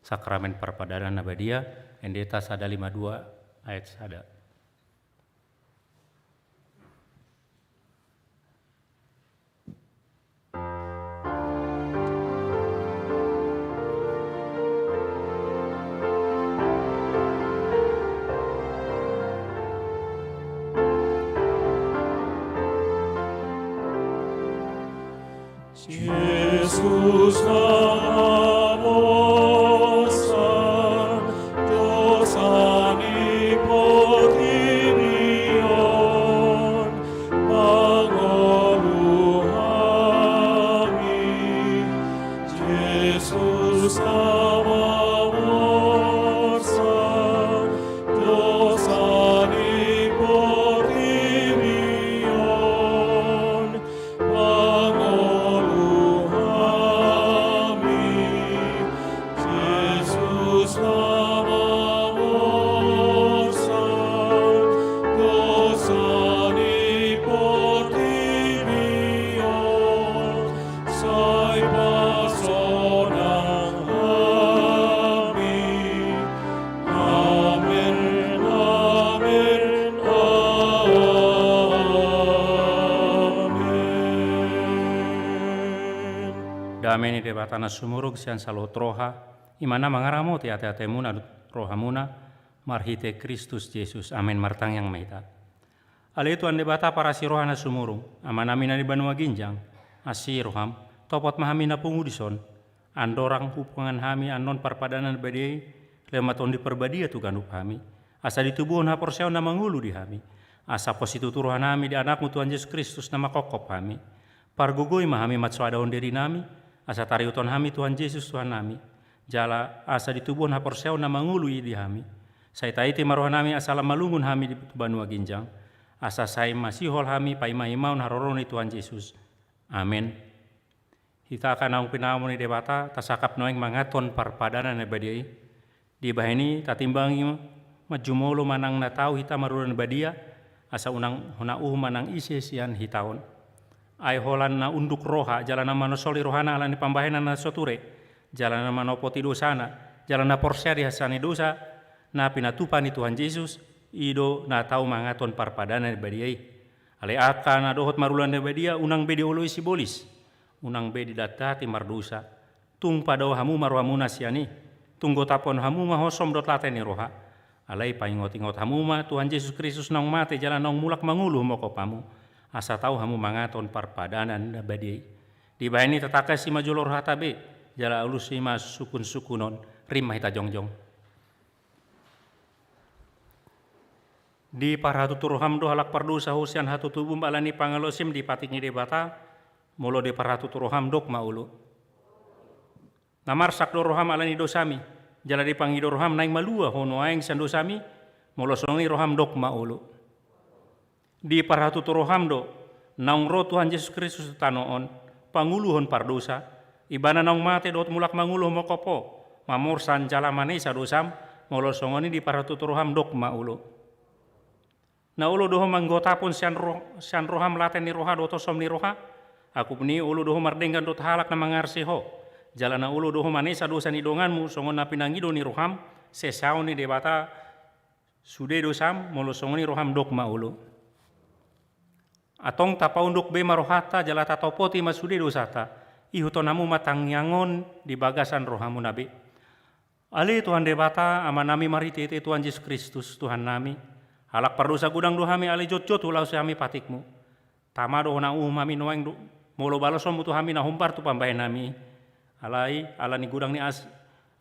sakramen parpadanan na badia, Endeta sada lima dua ayat sada. Jesus na masa dosa ni portibi on, mangolu hami. Jesus na masa dosa ni portibi on, mangolu hami. Jesus na masa dosa ni portibi on, sai pasonang hami. Amen, amen, amen. Dame ni Debata na sumurung sian saluhut roha, i ma na mangaramoti ateatemuna dohot rohamuna, marhite Kristus Jesus. Amen. Martangiang ma hita. Ale Tuhan Debata parasi roha na sumurung, Amanami na di banua ginjang, asi roham, topot ma hami na pungu dison, andorang hupangan hami annon parpadanan na badia i, lehon ma Tondi Parbadia tu ganup hami. Asa ditubuhon haporseaon na mangolu di hami. Asa pos situtu rohanami di Anakmu Tuhan Jesus Kristus na manghophop hami. Pargogoi ma hami mansoadahon dirinami, asa tariuthon hami Tuhan Jesus Tuhannami. Jala asa ditubuhon haporseaon na mangolu i di hami. Sai taiti ma rohanami asa lam malungun hami di banua ginjang. Asa sai masihol hami paimaimaon haroro ni Tuhan Jesus. Amen. Hita angka naung pinaomo ni Debata, tasangkap nuaeng manganhon parpadanan na badia i. Dibahen i tatimbangi ma jumolo manang na tau hita marula na badia, asa unang hona uhum manang ise sian hita on. Ai holan na unduk roha, jala na manosoli rohana ala ni pambahenan na so ture, jala na manopoti dosana, jala na porsea di hasesaan ni dosa, na pinatupa ni Tuhan Jesus, i do na tau manganhon parpadanan na badia i. Alai angka na dohot marula na badia, unang be dioloi sibolis, unang be didatdati mardosa. Tung padao hamu ma rohamuna sian i, tung gotaphon hamu ma hosom dohot late ni roha. Alai paingotingot hamu ma Tuhan Jesus Kristus naung mate jala naung mulak mangolu humongkop hamu, asa tau hamu manganhon parpadanan na badia i. Dibahen i tatangkas i ma jolo rohata be, jala alusi ma sungkunsungkunon. Rap ma hita jongjong. Diparhatutu roham do halak pardosa ho sian hatutubum, ala ni pangalaosim di patik ni Debata. Molo diparhatutu roham, dok ma olo. Na marsak do roham ala ni dosami, jala dipangido roham naeng malua ho nuaeng sian dosami, molo songon i roham, dok ma olo. Diparhatutu roham do naung ro Tuhan Jesus Kristus tu tano on, pangoluhon pardosa, Ibana naung mate dohot mulak mangolu humongkop ho, mamorsan jala manesa dosam, molo songon i diparhatutu roham, dok ma olo. Na olo do ho manggotaphon sian ro-, sian roham late ni roha dohot hosom ni roha, angkup ni i olo do ho mardenggan dohot halak na mangarsi ho, jala na olo do ho manesa dosa ni donganmu songon na pinangido ni roham, sesaon ni Debata sude dosam, molo songon i roham, dok ma olo. Antong tapaunduk be ma rohanta jala tatopoti ma sude dosanta, ihuthon hamu ma tangiang on di bagasan rohamuna be. Ale Tuhan Debata, Amanami marhitehite Tuhan Jesus Kristus, Tuhannami, halak pardosa godang do hami, alai jotjot hulaosi hami patikmu. Tama do hona uhum hami nuaeng do, molo balosonmu tu hami na hombar tu pambahenannami. Alai, ala ni godang ni as-,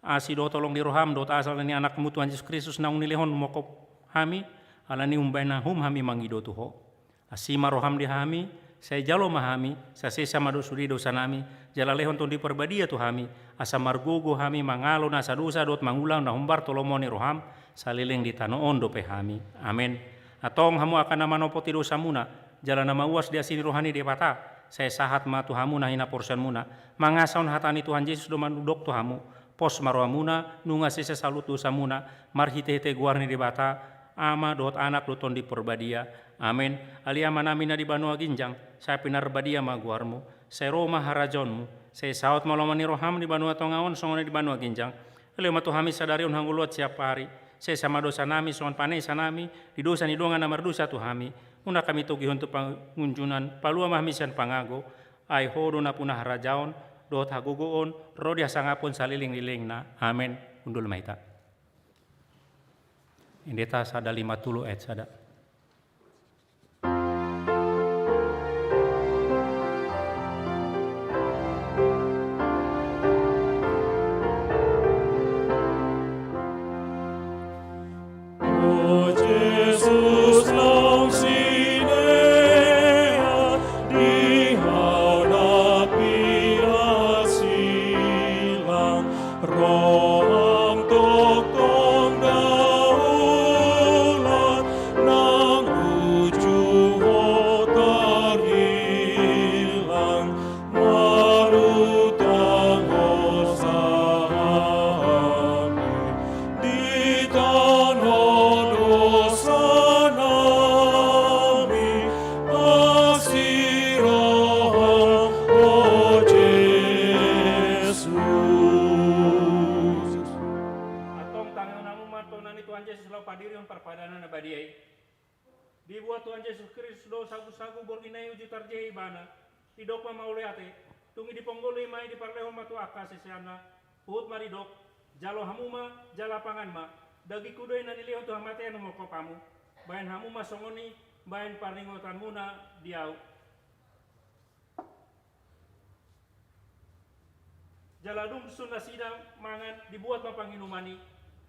asi dohot holong ni roham, dohot asal ni Anakmu Tuhan Jesus Kristus naung nilehon humongkop hami, ala ni umbahen na uhum hami mangido tu ho. Asi ma roham di hami, sai jalo ma hami, sai sesa ma do sude dosanami, jala lehon Tondi Parbadia tu hami, asa margogo hami mangalo nasa dosa dohot mangula na hombar tu lomo ni roham, saleleng di tano on dope hami. Amen. Antong hamu angka na manopoti dosamuna, jala na mauas di asi ni roha ni Debata, sai sahat ma tu hamu na hinaporseaonmuna, mangasahon hata ni Tuhan Jesus do mandok tu hamu, pos ma rohamuna, nunga sesa saluhut dosamuna, marhitehite goar ni Debata, Ama dohot Anak dohot Tondi Parbadia. Amen. Ale Amanami na di banua ginjang, sai pinarbadia ma goarmu, sai ro ma harajaonmu, Sai saut ma lomo ni roham di banua tonga on songon i di banua ginjang. Lehon ma tu hami sadari on hangoluan siapari. Sesa ma dosanami songon panesanami di dosa ni dongan na mardosa tu hami. Unang hami togihon tu pangunjunan, palua ma hami sian pangago. Ai Ho do nampuna harajaon dohot hagogoon ro di hasangapon saleleng ni lelengna. Amen. Hundul ma hita. Endeta sada lima tolu ayat sada. O Jesus naung sinea di hau na pinasilang, roham tongtong daulat nang uju Ho tarhilang. Marutang hosa hami, ditonhon dosanami, asi roham, o Jesus. Antong tangihon hamu ma tona ni Tuhan Jesus laho padirihon parpadanan na badia i. Dibuat Tuhan Jesus Kristus do sagusagu borngin na i uju tarjehe Ibana. Didok ma mauliate, dung i diponggol Ibana i, diparlehon ma tu angka siseanna. Huhut ma didok, jalo hamu ma, jala pangan ma. Dagingku do i na nilehon tu hamatean manghophop hamu. Bahen hamu ma songon i, bahen parningotanmuna di ahu. Jala dung sun nasida mangan, dibuat ma panginuman i.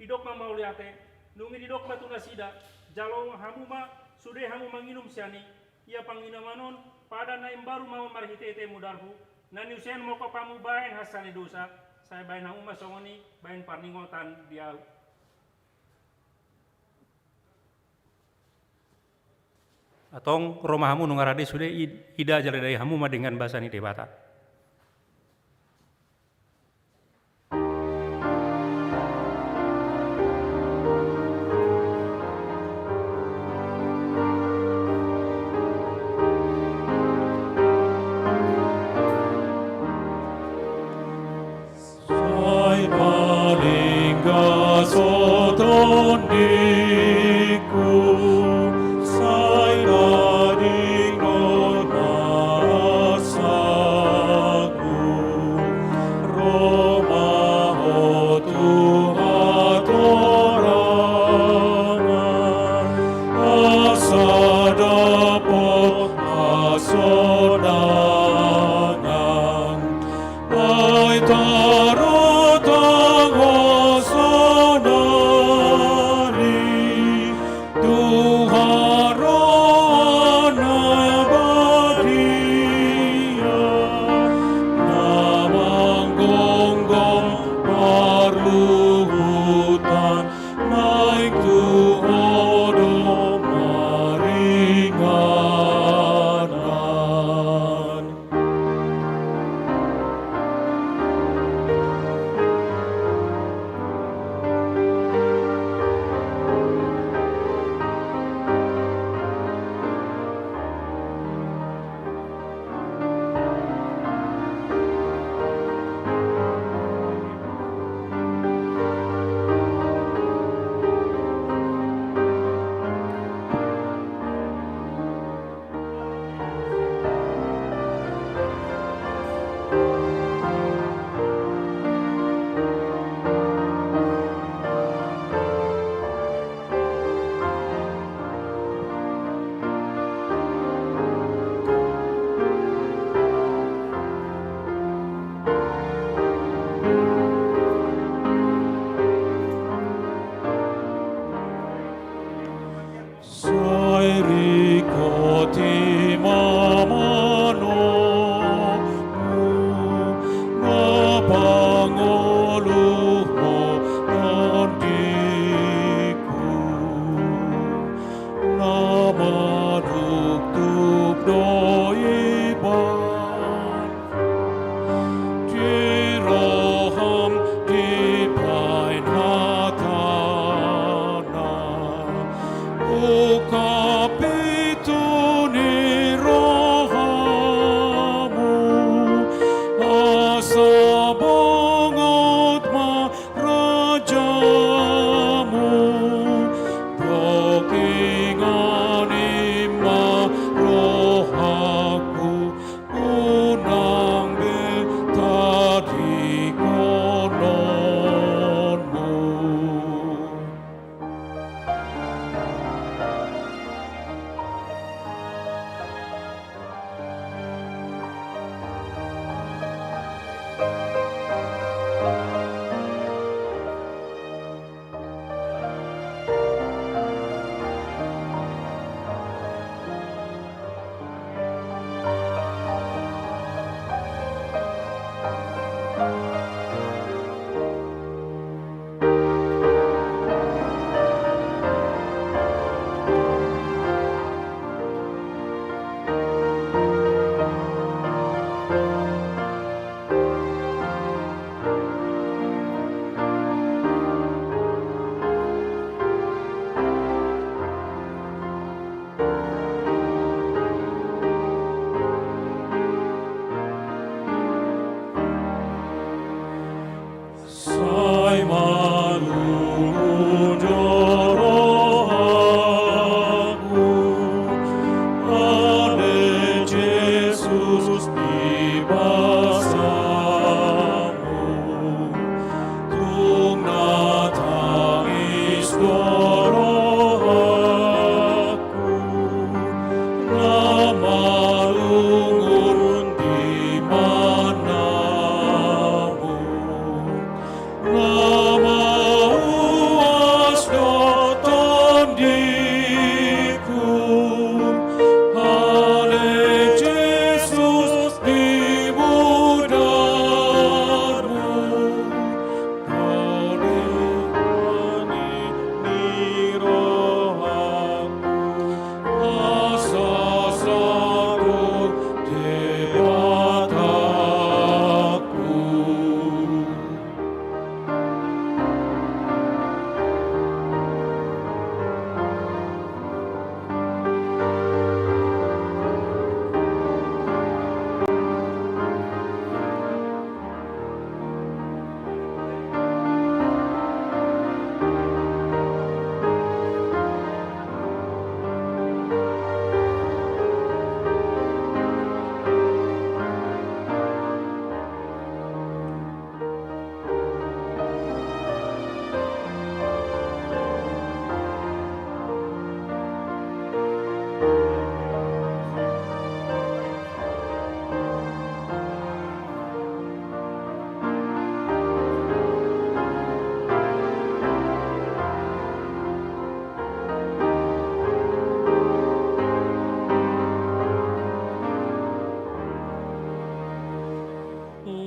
Didok ma mauliate, dung i didok ma tu nasida, jalo hamu ma, sude hamu manginum sian i. Ia panginuman on padan na imbaru ma on marhitehite mudarhu, na niusean manghophop hamu bahen hansa ni dosa. Sai bahen hamu ma songon i, bahen parningotan di ahu. Antong ro ma hamu nunga rade sude, id-, ida jala dai hamu ma denggan basa ni Debata. Sai paling gasot tondingku, sai tading do nasa.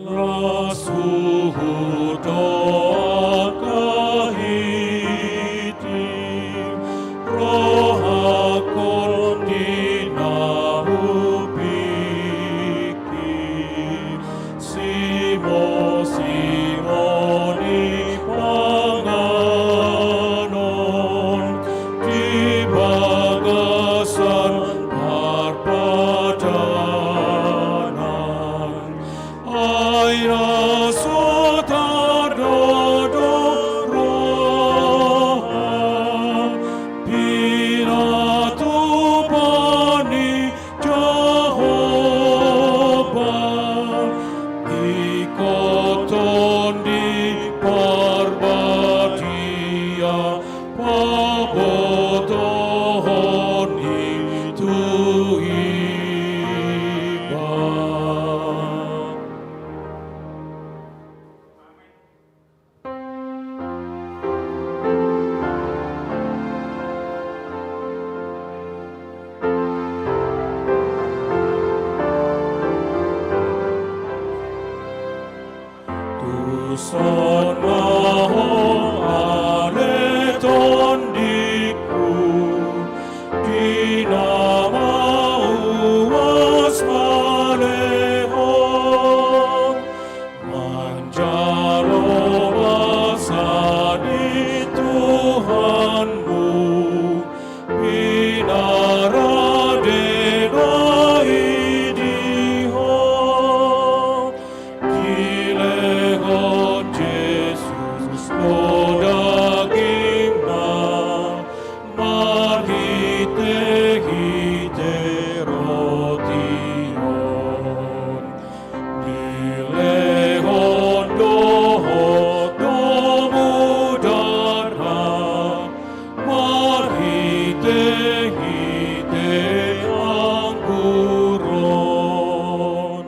Las huhut do angka hiti, rohangkon di na hupingki, simo-simo ni panganon di bagasan parpadanan. Ai na so tanda do roha, pinatupa ni Jahowa, ingkon Tondi Parbadia pabotohon i tu iba. Tuson ma ho ale tondingku, di na mauas malehon, manjalo basa ni Tuhanmu, pinarade na i di ho. Dilehon Jesus do dagingna marhite-hite roti on. Dilehon dohot domu darna marhite-hite anggur on.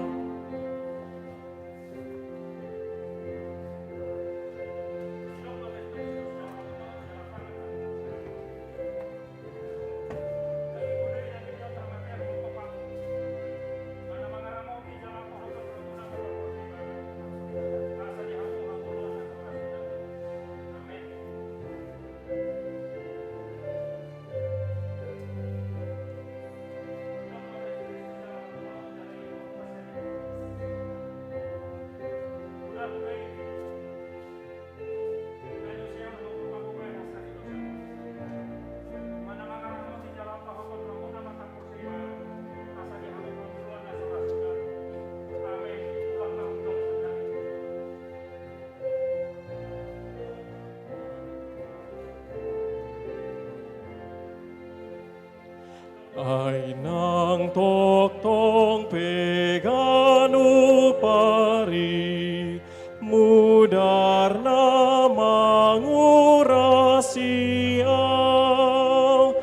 Ai nang tongtong pe ganup ari mudarna mangurasi au,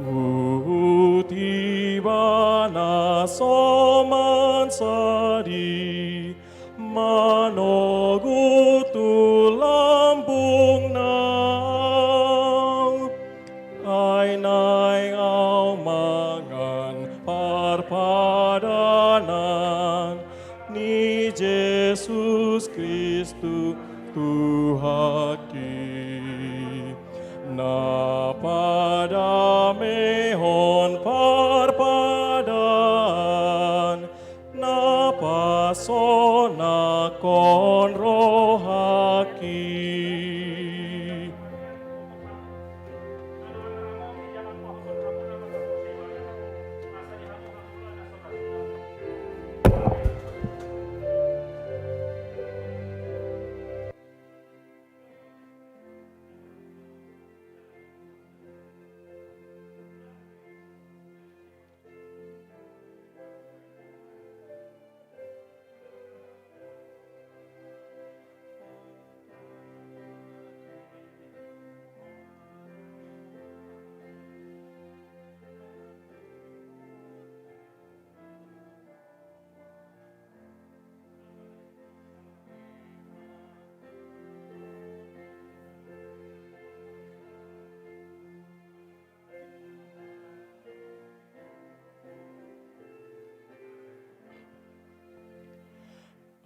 huhut ibana so mansadi manogu tu lambungna au. Ai naeng au mangan parpadanan ni Jesus Kristus Tuhanki, na padamehon parpadanan, na pasonangkon rohangki.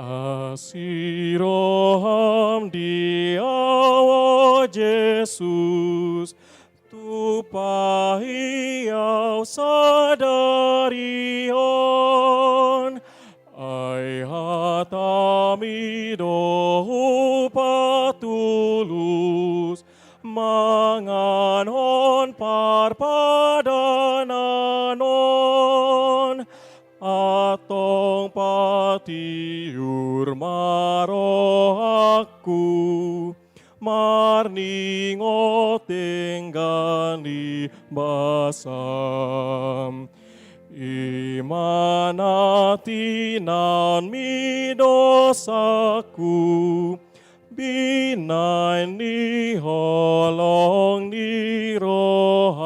Asi roham di ahu, o Jesus, tumpahi ahu sadari on. Ai hatam i do hupatulus manganhon parpadanan on. Antong patiur ma rohangku marningot denggan ni basam. I ma na tinaonmi dosangku, binahen ni holong ni roham.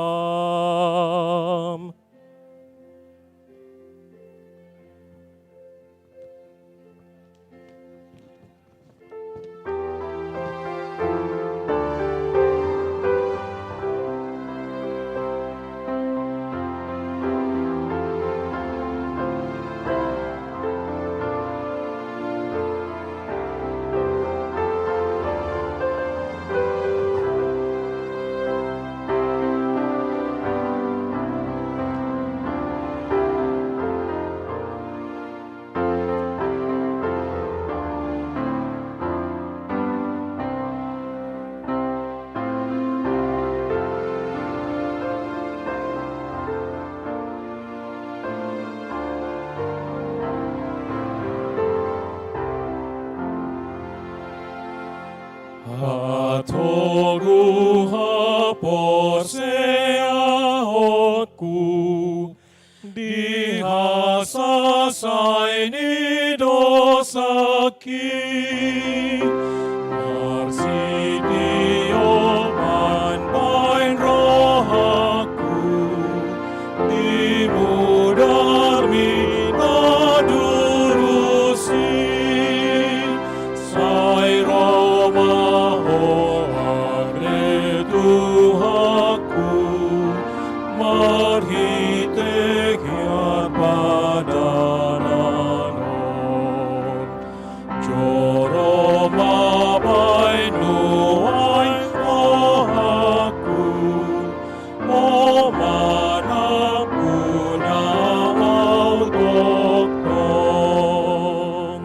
Hatogu haporseaonku di hasasai ni dosangki. Marsitio ma baen rohangku di mudarmi na durus i. Sai ro ma Ho ale Tuhanku, marhite parpadanan on. Joro ma baen nuaeng rohangku, Ho ma nampuna ahu tongtong.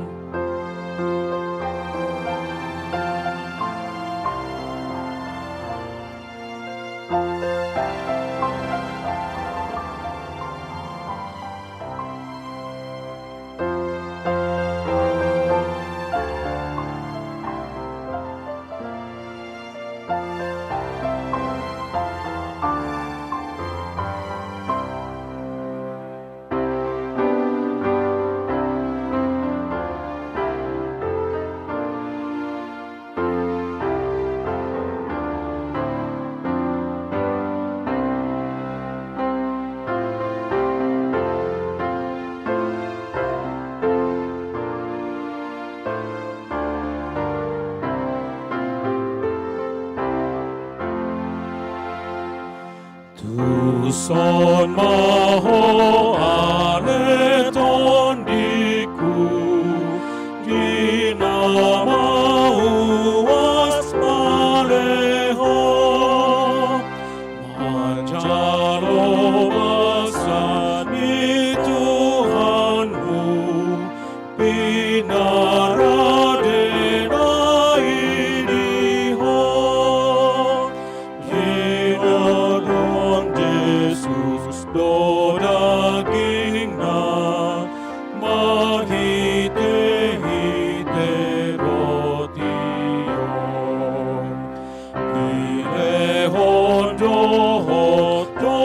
Tuson ma Ho ale Tondiku, di na mauas malehon, manjalo basa ni Tuhanmu, pinarade na i di ho. Di na adong Jesus do dagingna, marhitehite roti on dilehon dohot do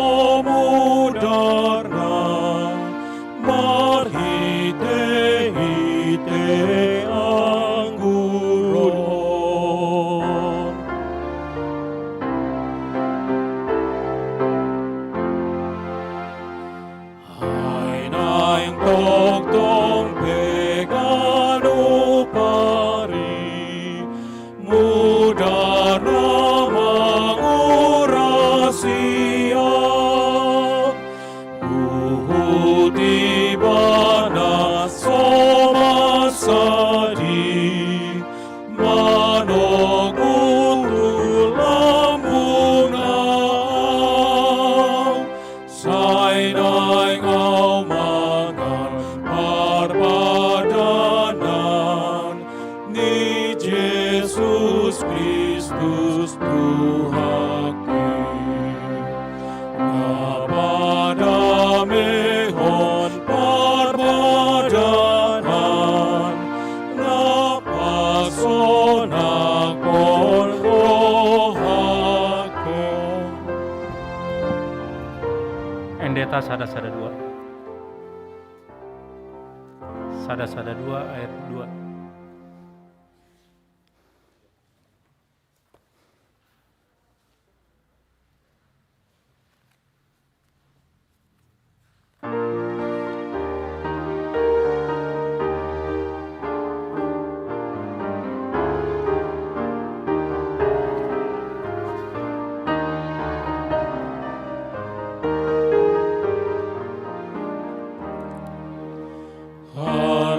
mudarna, marhitehite anggur on. Ai naeng tongtong pe ganup ari, mudarna mangurasi ahu, huhut Ibana so masa Sada sada dua. Sada sada dua ayat dua.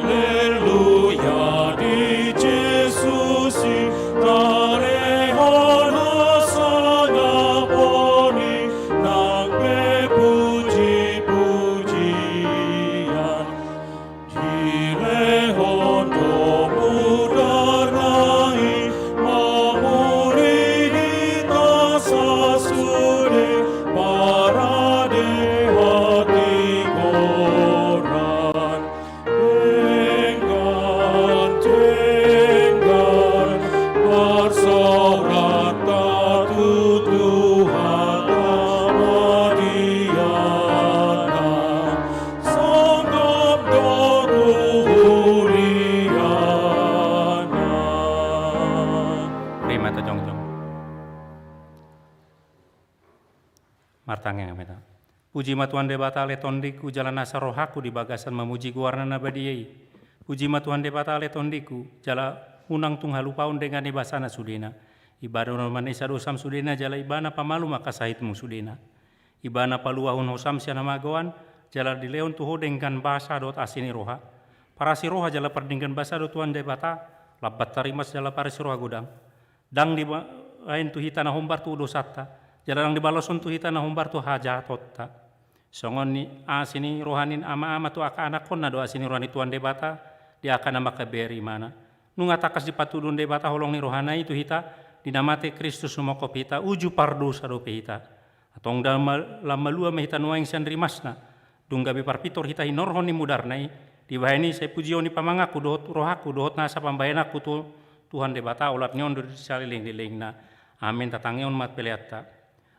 Haleluya, di Jesus i talehon hasangapon i, nang pe puji-pujian. Dilehon do mudarna i, mamuri hita sasude parade hatigoran. Denggan, denggan, marsorat hita tu Tuhanta, na di Anak, songgop do tu huriaNa. Bere ma hita jongjong. Martangiang ma hita. Puji ma Tuhan Debata ale tondingku, jala nasa rohangku di bagasan mamuji goarna na badia i. Puji ma Tuhan Debata ale tondingku, jala unang tung halupaon denggan ni basana sudena. Ibana na manesa dosam sudena, jala Ibana pamalum angka sahitmu sudena. Ibana paluahon hosam sian hamagoan, jala dilehon tu ho denggan basa dohot asi ni roha. Parasi roha jala pardenggan basa do Tuhan Debata, lambat tarimas jala parasi roha godang. Ndang dibaen tu hita na hombar tu dosanta, jala ndang dibaloshon tu hita na hombar tu hajahatonta. Songon i asi ni roha ni ama-ama tu angka anakkonna do asi ni roha ni Tuhan Debata di angka na mangkabereng ibana. Nunga tangkas dipatuduhon Debata holong ni rohana i tu hita di na mate Kristus humongkop hita, uju pardosa dope hita. Antong lam malua ma hita nuaeng sian rimasna, dung gabe parpintor hita hinorhon ni mudarna i. Dibahen i sai pujion ni pamanganku dohot rohangku dohot nasa pambahenanku tu Tuhan Debata, olat ni on do di salelenglelengna. Amen. Tatangihon ma peleanta.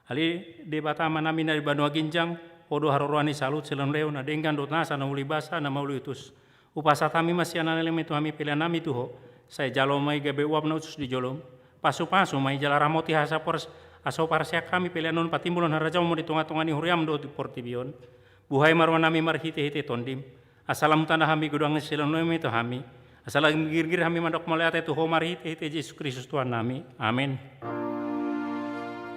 Ale Debata Amanami na di banua ginjang, Ho do haroroan ni saluhut silehonlehon, na denggan dohot nasa na uli basa na mauli utus. Hupasahat hami ma sian na lelenglelengmi tu hami peleannami tu Ho, sai jalo ma i gabe uap na usus di jolom. Pasupasu ma i jala ramoti asa hupars-, asa huparseak hami pelean on patimbulhon harajaonmu di tongatonga ni huriam dohot di portibi on. Buhai ma rohanami marhitehite Tondim, asa lam tanda hami godang ni silehonlehonmi tu hami, asa lam girgir hami mandok mauliate tu Ho marhitehite Jesus Kristus Tuhannami. Amen.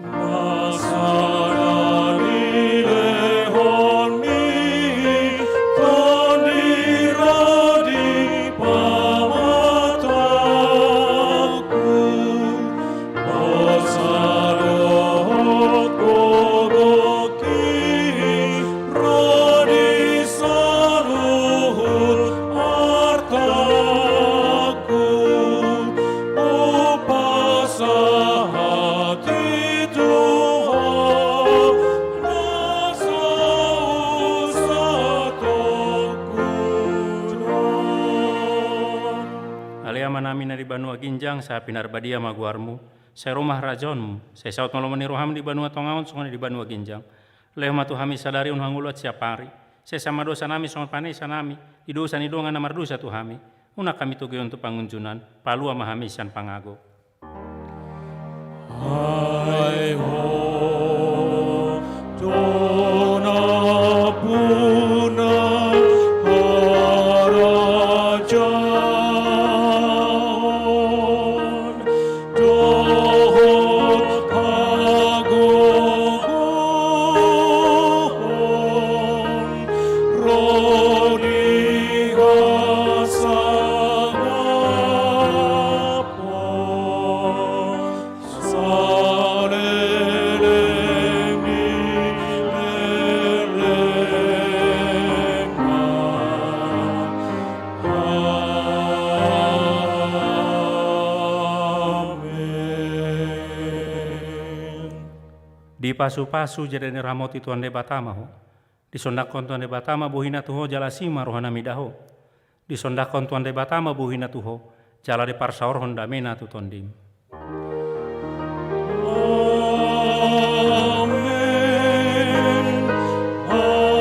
Nasa na nilehonmi Tondi ro di pamatangku, dosa dohot gogo ro di saluhut artangku, hupasahat i tu Ho, na so satongkin on. Ale Amanami na di banua ginjang, sai pinarbadia ma goarmu, sai ro ma harajaonmu, sai saut ma lomo ni roham di banua tonga on songon i di banua ginjang. Lehon ma tu hami sadari on hangoluan siapari. Sesa ma dosanami songon panesanami di dosa ni dongan na mardosa tu hami. Unang hami togihon tu pangunjunan, palua ma hami sian pangago. Ai Ho do na puna harajaon dohot hagogoon ro di hasangapon saleleng ni lelengna. Amen. Dipasupasu jala diramoti Tuhan Debata ma ho. Disondangkon Tuhan Debata ma bohiNa tu ho jala asi ma rohaNa mida ho. Disondangkon Tuhan Debata ma bohiNa tu ho jala diparsaorhon dameNa tu tondim. Amen.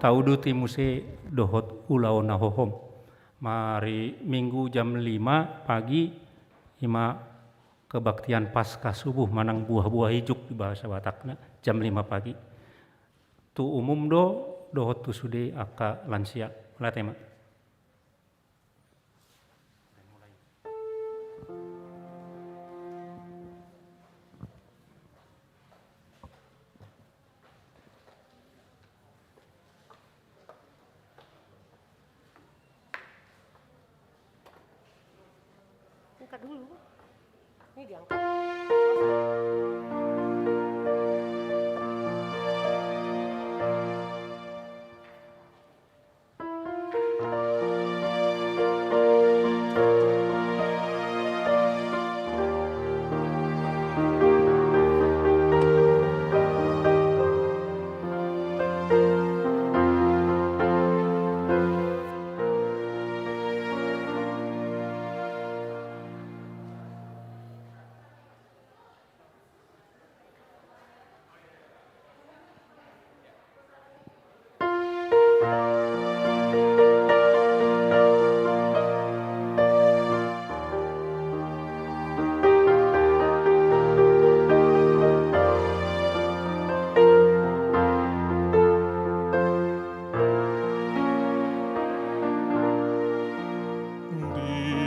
Tauduti muse dohot ulaon na hohom. Mari Minggu jam lima pagi ima kebaktian Paskah subuh manang buah-buah ijuk di bahasa Batakna jam lima pagi. Tu umum do dohot tu sude angka lansia. Mauliate ma. Angkat dulu. Ini diangkat.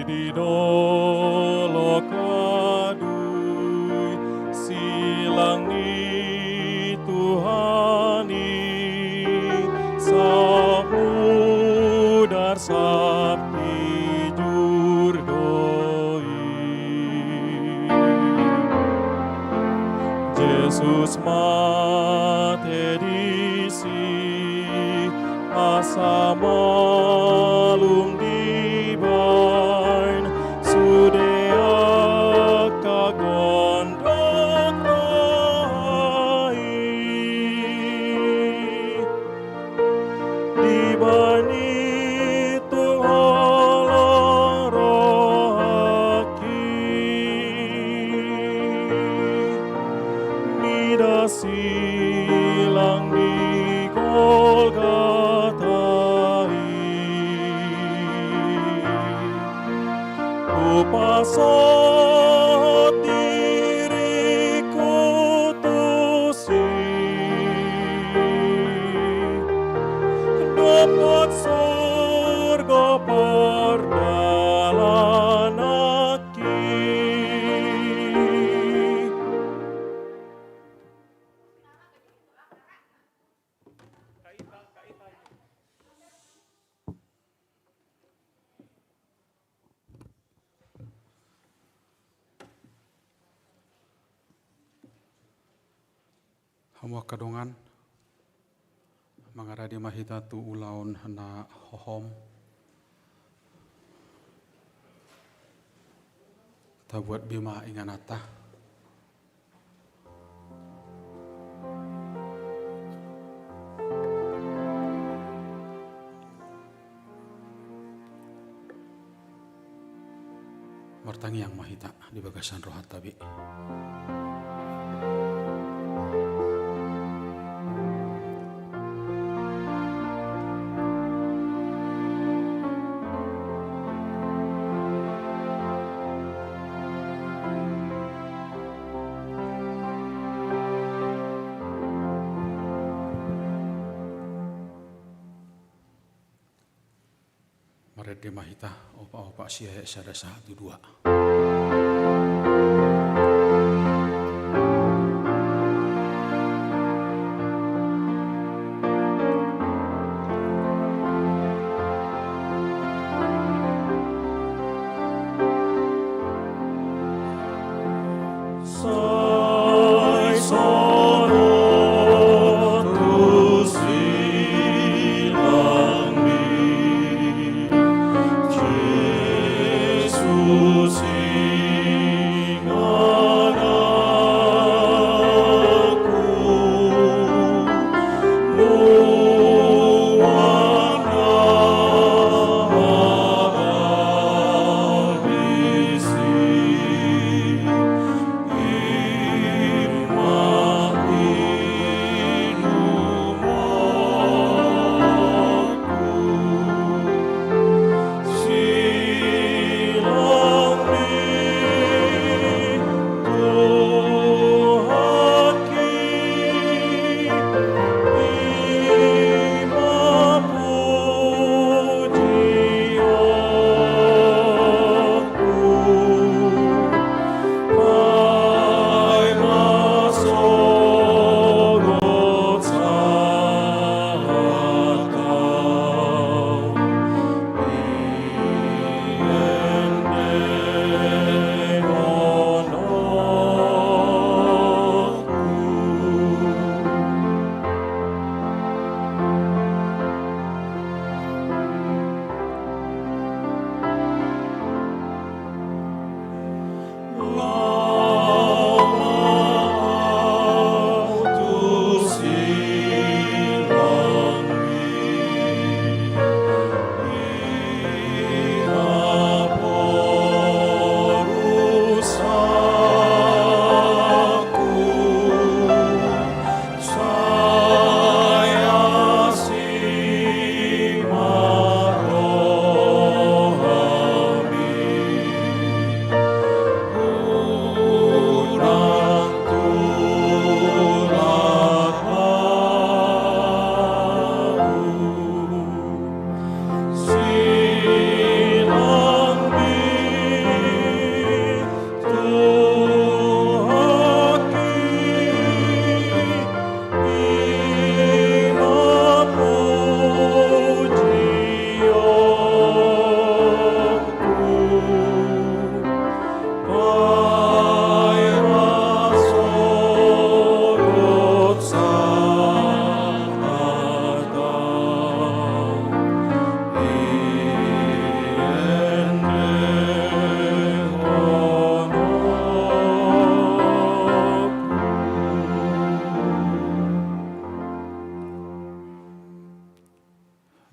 Di dolok adui silang ni Tuhan i, sap mudar sap tijur do i. Jesus mate disi asa malum dibaen sude angka gondok roha i. Dibaen i tung holong rohangki, mida silang di Golgata i. Hupasahat diriku tusi, dapot surgo pardalananki. Hamu angka dongan, mangarade ma hita tu ulaon na hohom. Tabuat be ma ingananta. Martangiang ma hita di bagasan rohanta be. Marende ma hita opat-opat sian ayat sada sahat tu dua. Sai songon tu silang ni Jesus inganan.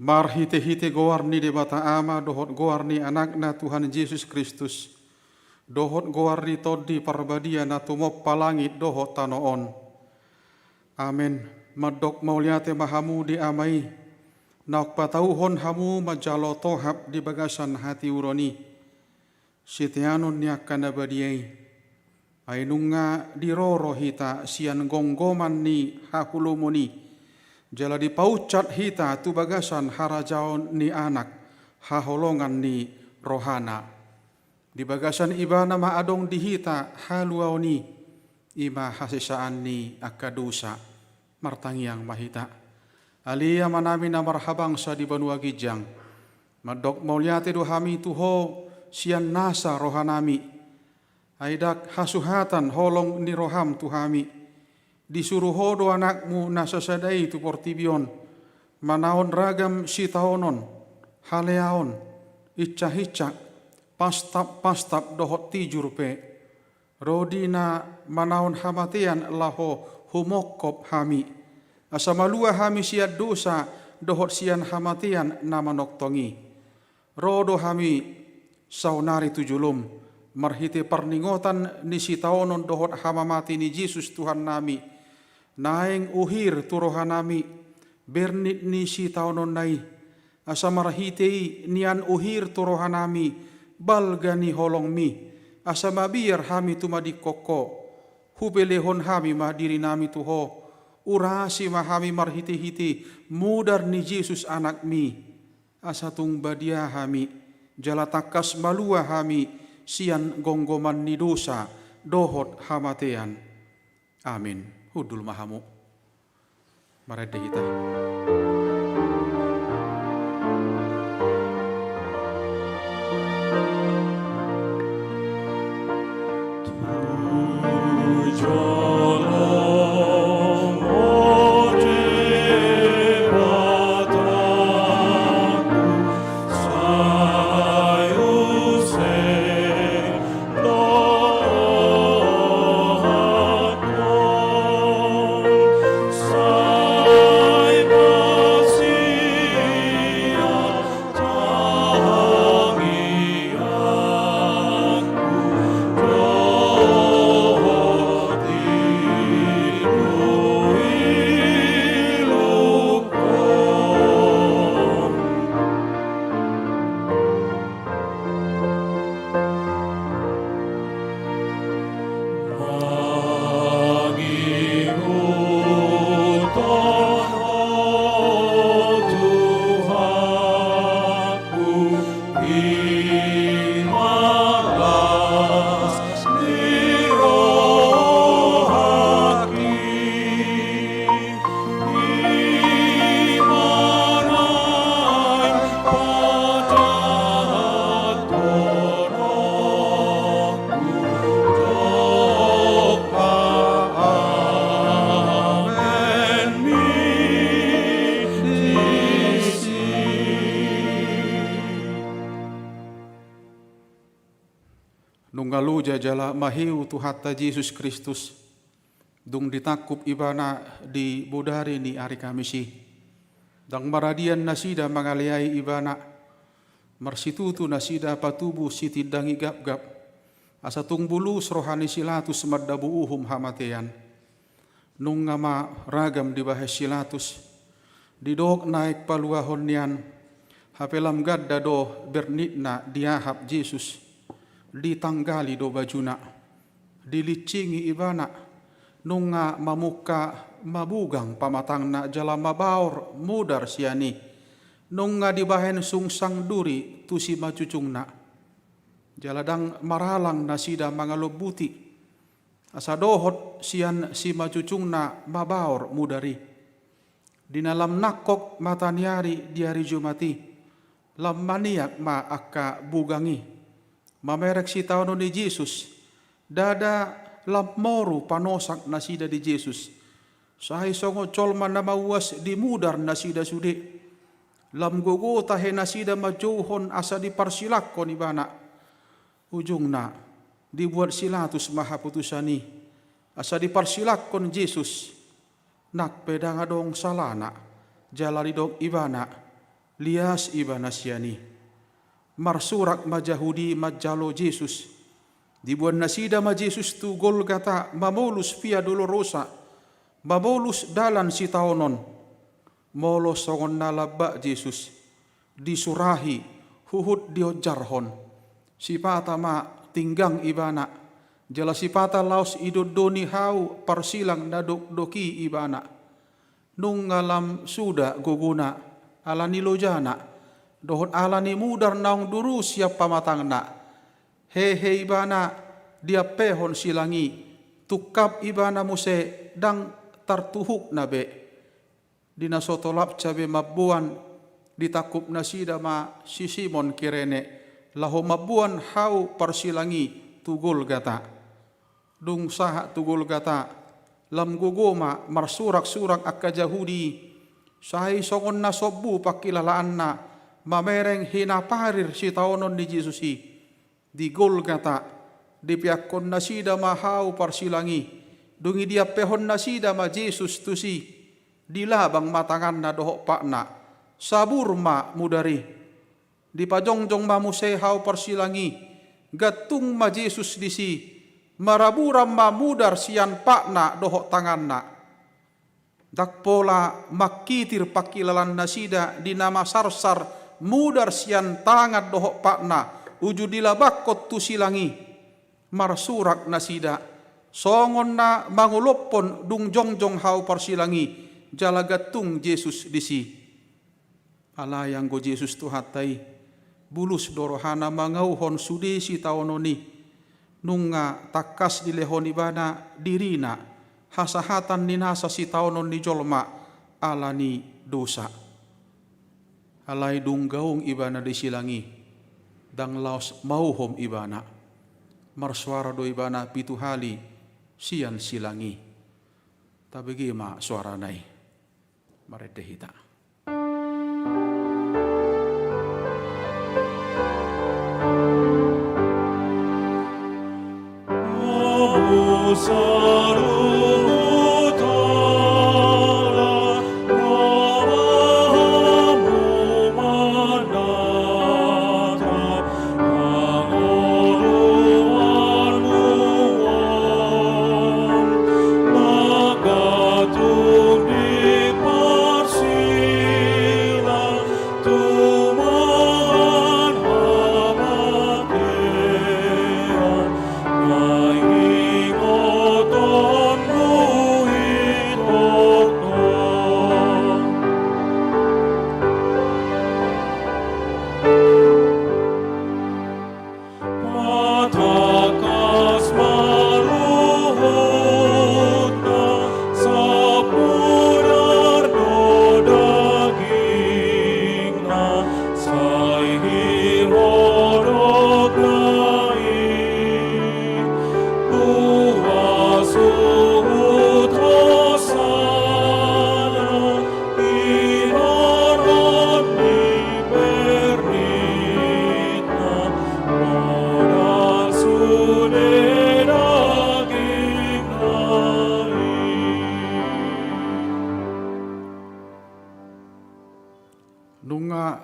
Marhitehite goar ni Debata Ama dohot goar ni Anakna Tuhan Jesus Kristus, dohot goar ni Tondi Parbadia na tumompa langit dohot tano on. Amen. Mandok mauliate ma hamu di Ama i, naung patauhon hamu manjalo tohap di bagasan hatiuron i, siteanon ni angka na badia i. Ai nunga diroro hita sian gomgoman ni hahulumon i, jala dipaunsat hita tu bagasan harajaon ni Anak haholongan ni rohana. Di bagasan Ibana ma adong di hita haluaon i, i ma hasesaan ni angka dosa. Martangiang ma hita. Ale Amanami na marhabangsa di banua ginjang, mandok mauliate do hami tu Ho sian nasa rohanami. Ai ndang hasuhatan holong ni roham tu hami. Disuru Ho do Anakmu na sasada i tu portibi on, manaon ragam sitaonon, haleaon, insahinsa, pastap-pastap dohot tijur pe. Ro do i na manaon hamatean laho humongkop hami, asa malua hami sian dosa dohot sian hamatean na manongtong i. Ro do hami saonari tu jolom, marhite parningotan ni sitaonon dohot hamamate ni Jesus Tuhannami, naeng uhir tu rohanami bernit ni sitaononna i, asa marhite i nian uhir tu rohanami balga ni holongmi, asa mabiar hami tumadingkon Ho. Hupelehon hami ma dirinami tu Ho, urasi ma hami marhitehite mudar ni Jesus Anakmi, asa tung badia hami, jala tangkas malua hami sian gomgoman ni dosa dohot hamatean. Amin. Hundul ma hamu. Marende hita. Loja jala maheu Tuhanta Jesus Kristus, dung ditangkup ibana di bodari ni ari Kamis i. Ndang maradian nasida mangaleai ibana, marsitutu nasida patubu sitindangi gapgap, asa tung bulus roha ni si Latus mandabu uhum hamatean. Nunga ma ragam dibahen si Latus, didok naeng paluahon nian, hape lam ganda do bernitna diahap Jesus, ditanggali do bajuna, dilinsingi ibana, nunga mamungka mabugang pamatangna jala mabaor mudar sian i, nunga dibahen sungsang duri tu simajujuhna. Jala ndang maralang nasida mangalombuti, asa dohot sian simajujuhna mabaor mudar i. Di na lam nangkok mata ni ari di ari Jumat i, lam maniak ma angka bugang i. Mamereng sitaonon ni Jesus, ndada lam moru panosak nasida di Jesus. Sai songon jolma na mauas dimudar nasida sude. Lam gogo tahe nasida manjouhon asa diparsilangkon ibana. Ujungna, dibuat si Latus ma haputusan i, asa diparsilangkon Jesus, nang pe ndang adong salana, jala didok ibana, lias ibana sian i. Marsurak ma Jahudi manjalo Jesus. Dibuat nasida ma Jesus tu Golgata, mamolus Via Dolorosa, mamolus dalan sitaonon. Molo songon na lambak Jesus, disurahi, huhut dionjarhon. Sipata ma tinggang ibana, jala sipata laos idondoni hau parsilang na dokdok i ibana. Nunga lam suda gogona, ala ni lojana, dohot ala ni mudar naung durus sian pamatangna. Hehe ibana diampehon silang i, tungkap ibana muse ndang tartuhukna be. Di na so tolapsa be mamboan, ditangkup nasida ma si Simon Kirene, laho mamboan hau parsilang i tu Golgata. Dung sahat tu Golgata, lam gogo ma marsuraksurak angka Jahudi, sai songon na sombu pangkilalaanna, mamereng hinaparir sitaonon ni Jesus i. Di Golgata, dipeakkon nasida ma hau parsilang i, dung i diampehon nasida ma Jesus tusi, dilabang ma tanganna dohot patna, sabur ma mudar i. Dipajongjong ma muse hau parsilang i, gantung ma Jesus disi, maraburan ma mudar sian patna dohot tanganna. Ndang pola mangkitir pangkilalaan nasida di na masarsar mudar sian tangan dohot patna, uju dilabangkon tu silang i. Marsurak nasida, songon na mangolophon dung jongjong hau parsilang i, jala gantung Jesus disi. Alai anggo Jesus Tuhanta i, bulus do rohana mangauhon sude sitaonon i, nunga tangkas dilehon ibana dirina, hasahatan ni nasa sitaonon ni jolma ala ni dosa. Alai dung gaung ibana di silang i, ndang laos mauhom ibana. Marsoara do ibana pitu hali sian silang i. Tabege ma soarana i. Marende hita.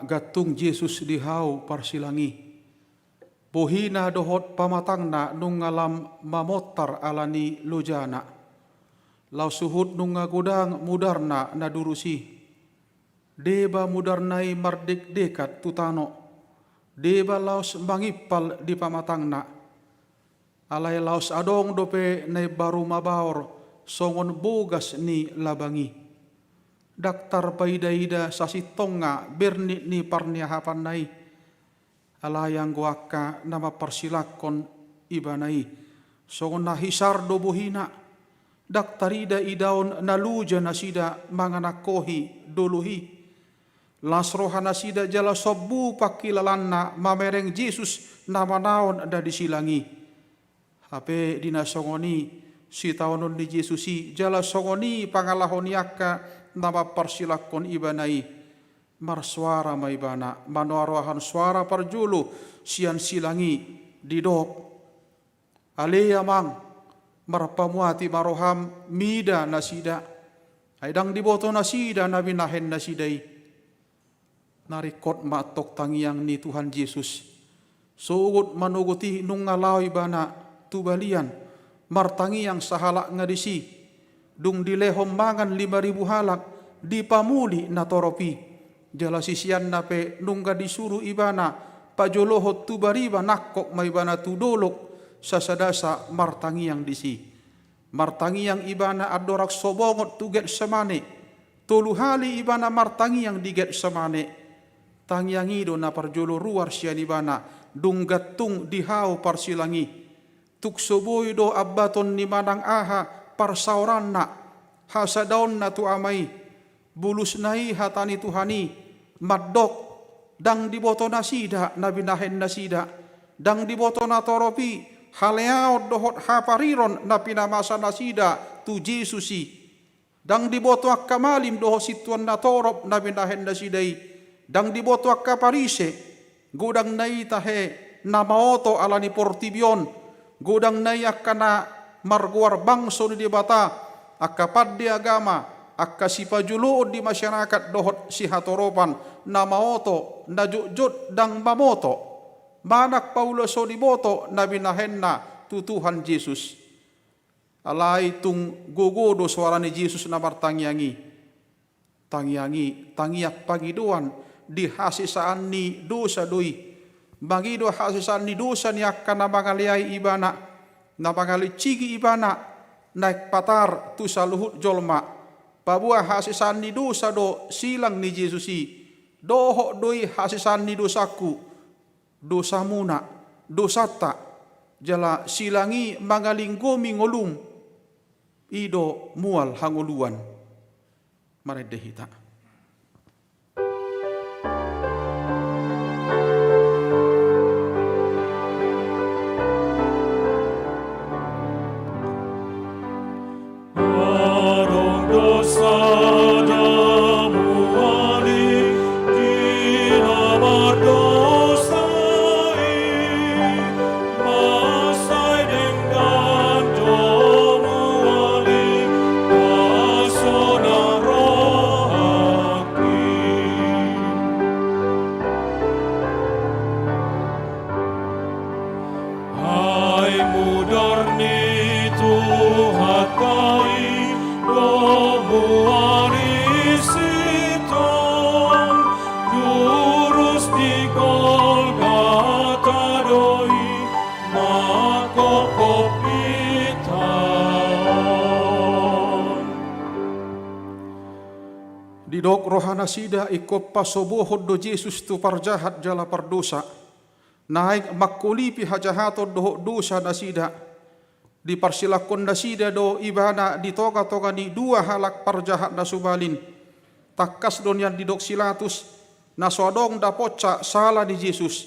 gantung Jesus di hau parsilang i. Bohina dohot pamatangna nunga lam mamontar ala ni lojana. Laos huhut nunga godang mudarna na durus i. Deba mudarna i mardekdekan tu tano. Deba laos mangimpal di pamatangna. Alai laos adong dope na imbaru mabaor songon bogas ni labang i. Ndang tarpaidaida sasintongna bernit ni parniahapanna i. Alai anggo angka na mamparsilangkon ibana i, songon na hisar do bohina. Ndang tarida idaon na loja nasida manganangkohi dolok i. Las roha nasida jala sombu pangkilalaanna mamereng Jesus na manaon na di silang i. Hape di na songon i sitaonon ni Jesus i jala songon i pangalaho ni angka na mamparsilangkon ibana i, marsoara ma ibana manoarohahon soara parjolo sian silang i, didok: Ale Amang, marpamuati ma roham mida nasida. Ai ndang diboto nasida na binahen nasida i. Na ringkot ma antong tangiang ni Tuhan Jesus. Sogot manogot i nunga laho ibana tu balian, martangiang sahalak nga disi. Dung dilehon mangan lima ribu halak, dipamuli natorop i. Jala siseanna pe nunga disuru ibana pajolohon tu bariba, nangkok ma ibana tu dolok, sasadasa martangiang disi. Martangiang ibana andorang so bongot tu Getsemane. Tolu hali ibana martangiang di Getsemane. Tangiang i do na parjolo ruar sian ibana dung gantung di hau parsilang i. Tung so boi do ambaton ni manang aha parsaoranna, hasadaonna tu Ama i. Bulusna i hata ni Tuhan i mandok: Ndang diboto nasida na binahen nasida. Ndang diboto natorop i haleaon dohot hapariron na pinamasa nasida tu Jesus i. Ndang diboto angka malim dohot sintuan natorop na binahen nasida i. Ndang diboto angka Parise. Godang na i tahe na maoto ala ni portibi on. Godang na i angka na margoar bangso ni Debata, angka pande agama, angka sipajoloon di masyarakat dohot sihatoropan, na maoto, na jotjot ndang mamoto. Manang paula so diboto na binahenna tu Tuhan Jesus. Alai tung gogo do soara ni Jesus na martangiang i. Tangiang i tangiang pangidoan di hasesaan ni dosa do i. Mangido hasesaan ni dosa ni angka na mangaleai ibana, na mangalincigi ibana, naeng patar tu saluhut jolma. Paboa hasesaan ni dosa do silang ni Jesus i. Dohot do i hasesaan ni dosangku, dosamuna, dosanta, jala silang i mangalinggomi ngolum. I do mual hangoluan. Marende hita. Adong do sada mual i di na mardosa i, mansai denggan do mual i hasonang rohangki. Ai mudar ni Tuhanta i do mual i sintong, durus di Golgata do i manghophop hita on. Didok rohanasida ingkon pasobohon do Jesus tu parjahat jala pardosa. Naeng mangkolipi hajahaton dohot dosa nasida. Diparsilangkon nasida do ibana di tongatonga ni dua halak parjahat na sumalin. Tangkas do nian didok si Latus, na so adong dapotta sala ni Jesus.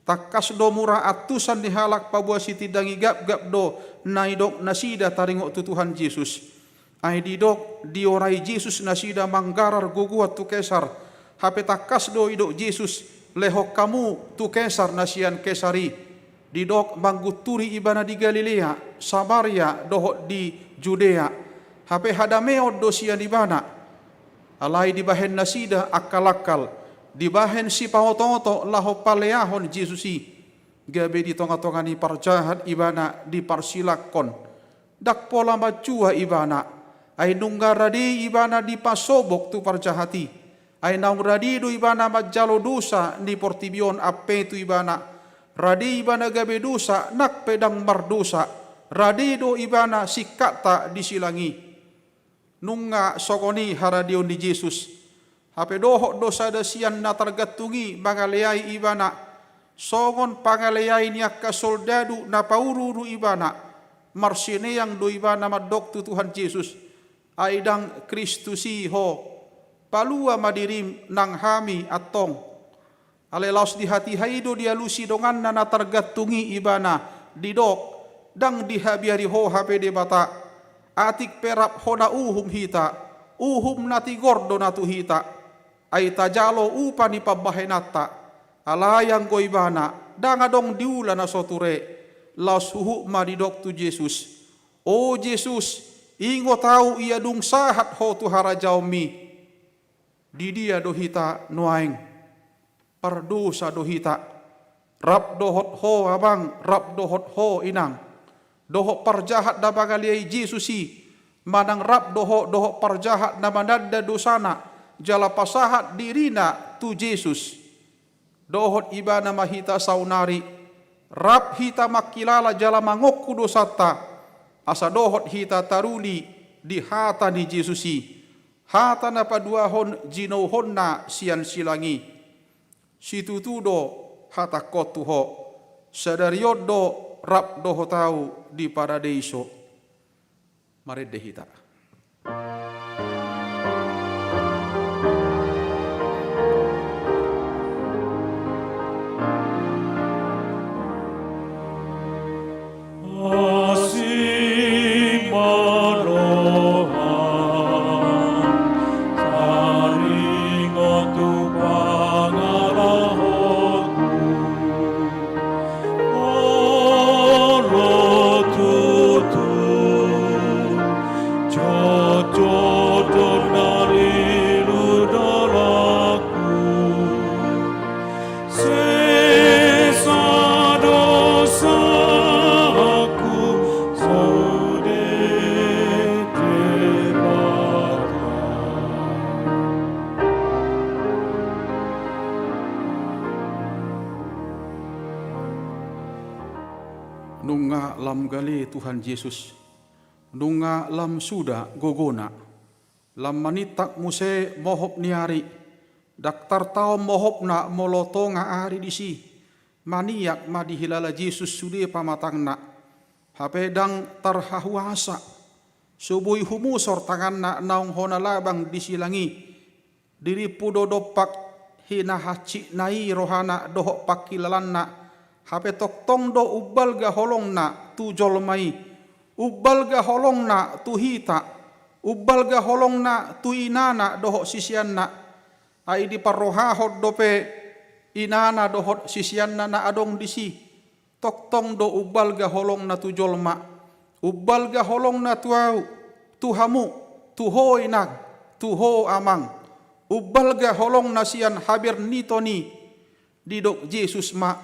Tangkas do mura antusan ni halak paboa sitindangi gapgap do na nidok nasida taringot tu Tuhan Jesus. Ai didok diorai Jesus nasida manggarar gogoan tu Kesar. Hape tangkas do didok Jesus, lehon hamu tu Kesar na sian Kesar i. Didok manggunturi ibana di Galilea, Samaria dohot di Judea. Hape hadameon do sian ibana. Alai dibahen nasida angkal-angkal, Dibahen sipaotooto laho paleahon Jesus i, gabe di tongatonga ni parjahat ibana diparsilanghon. Ndang pola manjua ibana. Ai nunga rade ibana dipasobok tu parjahat i. Ai naung rade do ibana manjalo dosa ni portibi on ampe tu ibana. Rade ibana gabe dosa nang pe ndang mardosa. Rade do ibana singkatta di silang i. Nunga songon i haradeon ni Jesus. Hape dohot do sada sian na targantung i mangaleai ibana. Songon pangaleai ni angka soldadu na pauruuru ibana. Marsineang do ibana mandok tu Tuhan Jesus. Ai ndang Kristus i ho. Palua ma dirim nang hami antong. Alai laos di hatiha i do dialusi donganna na targantung i ibana, didok, ndang dihabiari ho hape Debata. Atik pe rap hona uhum hita, uhum na tigor do na tu hita. Ai tajalo upa ni pambahenanta. Alai anggo ibana, ndang adong diula na so ture. Laos huhut ma didok tu Jesus. O Jesus, ingot ahu ia dung sahat ho tu harajaonmi. Di dia do hita nuaeng? Pardosa do hita. Rap dohot ho amang, rap dohot ho inang. Dohot parjahat na mangaleai Jesus i, manang rap dohot, dohot parjahat na mananda dosana, jala pasahat dirina tu Jesus. Dohot ibana ma hita saonari, rap hita mangkilala jala mangongku dosanta, asa dohot hita taruli di hata ni Jesus i. Hata na paduahon jinouhonna sian silang i. Situtu do hatangkon tu ho. Sadari on do rap dohot ahu di paradeiso. Marende hita. Asi ma roham, taringot tu pangalahoku. Olo tutu, jotjot do na lilu dolokku. Sesa dosaku sude Debata. Nunga lam gale Tuhan Jesus, nunga lam suda gogona. Lam manintak muse mohop ni ari, ndang tartaon mohopna molo tonga ari disi. Maniak ma dihilala Jesus sude pamatangna. Hape ndang tarhahuasa. So boi humusor tanganna naung hona labang di silang i. Dirimpu do dompak hinahansitna i rohana dohot pangkilalanna. Hape tongtong do umbalga holongna tu jolma i. Umbalga holongna tu hita. Umbalga holongna tu inana dohot siseanna. Ai diparrohahon dope inana dohot siseanna na adong disi. Tongtong do umbalga holongna tu jolma. Umbalga holongna tu ahu, tu hamu, tu ho inang, tu ho amang. Umbalga holongna sian haberniton i. Didok Jesus ma,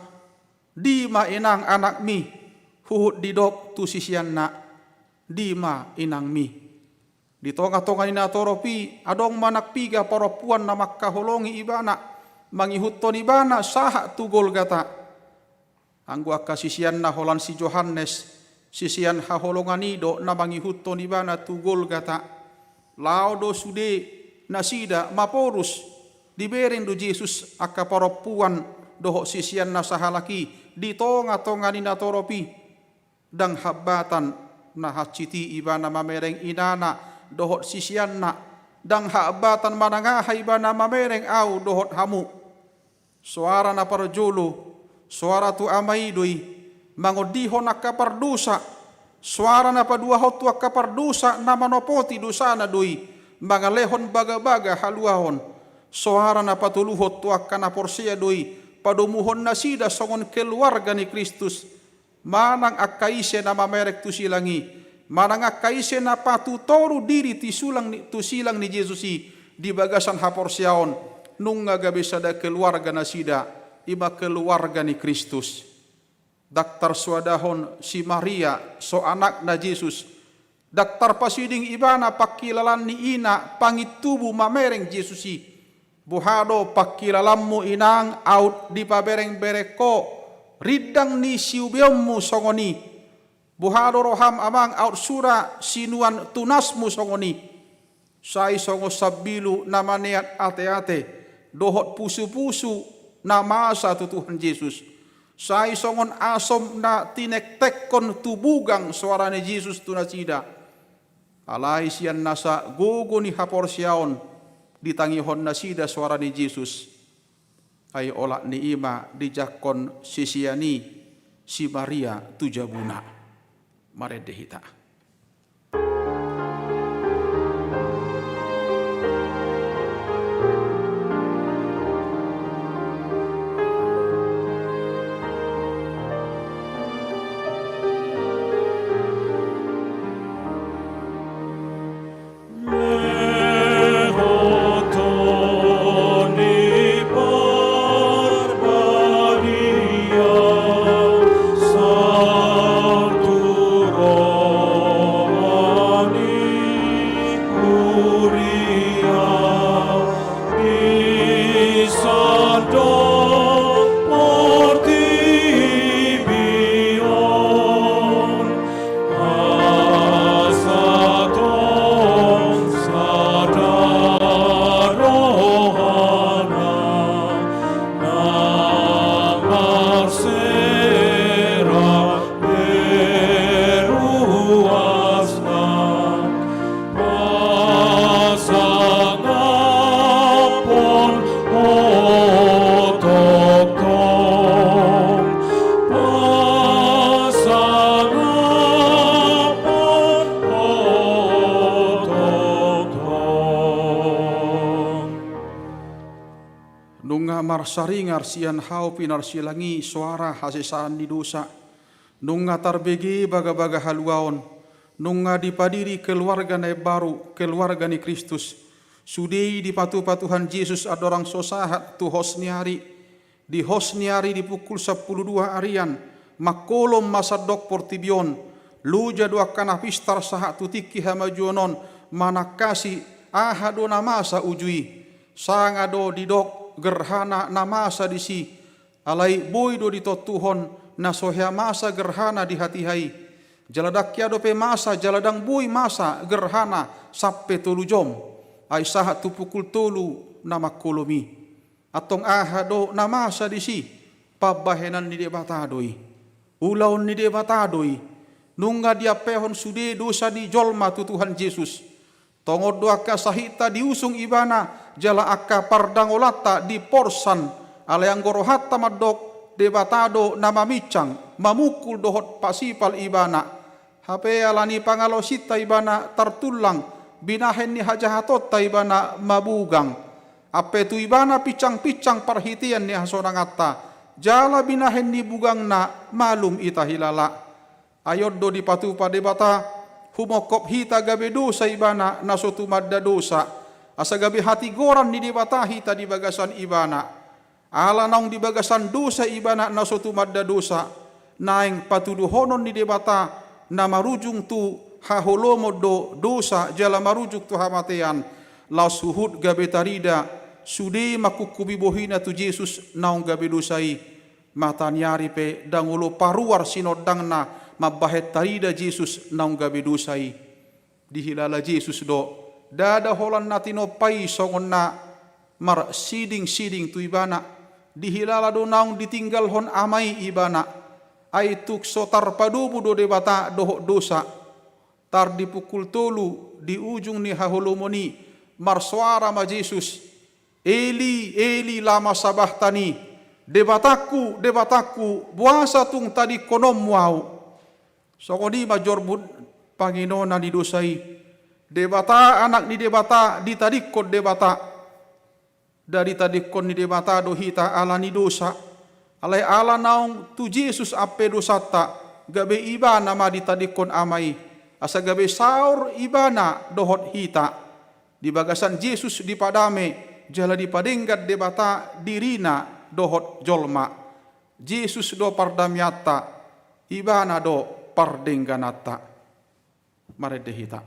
dima inang anakmi, huhut didok tu siseanna, dima inangmi. Di tongatonga ni natorop i adong ma nang piga parompuan na mangkaholongi ibana, mangihuthon ibana sahat tu Golgata. Anggo angka siseanna holan si Johannes, sisean haholongan i do na mangihuthon ibana tu Golgata. Laho do sude nasida maporus, dibereng do Jesus angka parompuan dohot siseanna sahalak i di tongatonga ni natorop i. Ndang hambatan na hansit i ibana mamereng inana dohot siseanna, ndang hambatan manang aha ibana mamereng ahu dohot hamu. Soara na parjolo, soara tu Ama i do i, mangondihon angka pardosa, soara na paduahon tu angka pardosa na manopoti dosana do i, mangalehon bagabaga haluaon, soara na patoluhon tu angka na porsea do i, padomuhon nasida songon keluarga ni Kristus. Manang angka ise na mamereng tu silang i, manang angka ise na patutoru diri tu silang ni, tu silang ni Jesus i di bagasan haporseaon, nunga gabe sada keluarga nasida, i ma keluarga ni Kristus. Ndang tarsoadahon si Maria, so anakna Jesus. Ndang tarpasiding ibana pangkilalaan ni ina pangintubu mamereng Jesus i. Boha do pangkilalanmu inang aut dipaberengbereng ho rindang ni siubeonmu songon i? Boha do roham amang aut sura sinuan tunasmu songon i? Sai songon sambilu na maneat ateate dohot pusupusu na masa tu Tuhan Jesus. Sai songon asom na tinektekkon tu bugang soara ni Jesus tu nasida. Alai sian nasa gogo ni haporseaon ditangihon nasida soara ni Jesus. Ai olat ni i ma dijangkon sisean i si Maria tu jabuna. Marende hita. Nunga marsaringar sian hau pinarsilang i soara hasesaan ni dosa. Nunga tarbege bagabaga haluaon, nunga dipadiri keluarga na imbaru, keluarga ni Kristus. Sude i dipatupa Tuhan Jesus andorang so sahat tu hos ni ari. Di hos ni ari di pukul sampulu dua arian, mangkolom ma sandok portibi on, loja do angka na pistar sahat tu tingki hamajuon on, manangkasi aha do na masa uju i. Sanga do didok gerhana na masa disi. Alai boi do ditontuhon na so hea masa gerhana di hatiha i. Jala ndang hea dope masa jala ndang boi masa gerhana sampe tolu jom, ai sahat tu pukul tolu na mangkolom i. Antong aha do na masa disi? Pambahenan ni Debata do i. Ulaon ni Debata do i. Nunga diampehon sude dosa ni jolma tu Tuhan Jesus. Tongon do angka sahitanta diusung ibana, jala angka pardangolanta diporsan, alai anggo rohanta mandok, Debata do na mamincang, mamungkul dohot pasipal ibana. Hape ala ni pangalaosinta ibana tartullang, binahen ni hajahatonta ibana mabugang. Ampe tu ibana pincangpincang parhitean ni hasonanganta, jala binahen ni bugangna malum hita hilala. Ai on do dipatupa Debata, humongkop hita gabe dosa ibana na so tumanda dosa, asa gabe hatigoran ni Debata hita di bagasan ibana. Ala naung di bagasan dosa ibana na so tumanda dosa, naeng patuduhonon ni Debata na marujung tu haholomon do dosa jala marujung tu hamatean, laos huhut gabe tarida sude mangkungkupi bohina tu Jesus naung gabe dosa i. Mata ni ari pe ndang olo paruar sinondangna mambahen tarida Jesus naung gabe dosa i. Dihilala Jesus do, ndada holan na tinompa i songon na marsidingsiding tu ibana. Dihilala do naung ditinggalhon Ama i ibana. Ai tung so tarpadomu do Debata dohot dosa. Tar di pukul tolu di ujung ni haholomon i, marsoara ma Jesus, "Eli, Eli, lama sabachtani?" "Debatangku, Debatangku, boasa tung tadingkononmu ahu?" Songon i ma jorbut panginona ni dosa i. Debata, Anak ni Debata, ditadingkon Debata. Ndang ditadingkon ni Debata do hita ala ni dosa. Alai ala naung tu Jesus ampe dosanta, gabe ibana ma ditadingkon Ama i, asa gabe saor ibana dohot hita. Di bagasan Jesus dipadame, jala dipadenggan Debata dirina dohot jolma. Jesus do pardameianta, ibana do pardenggananta. Marende hita.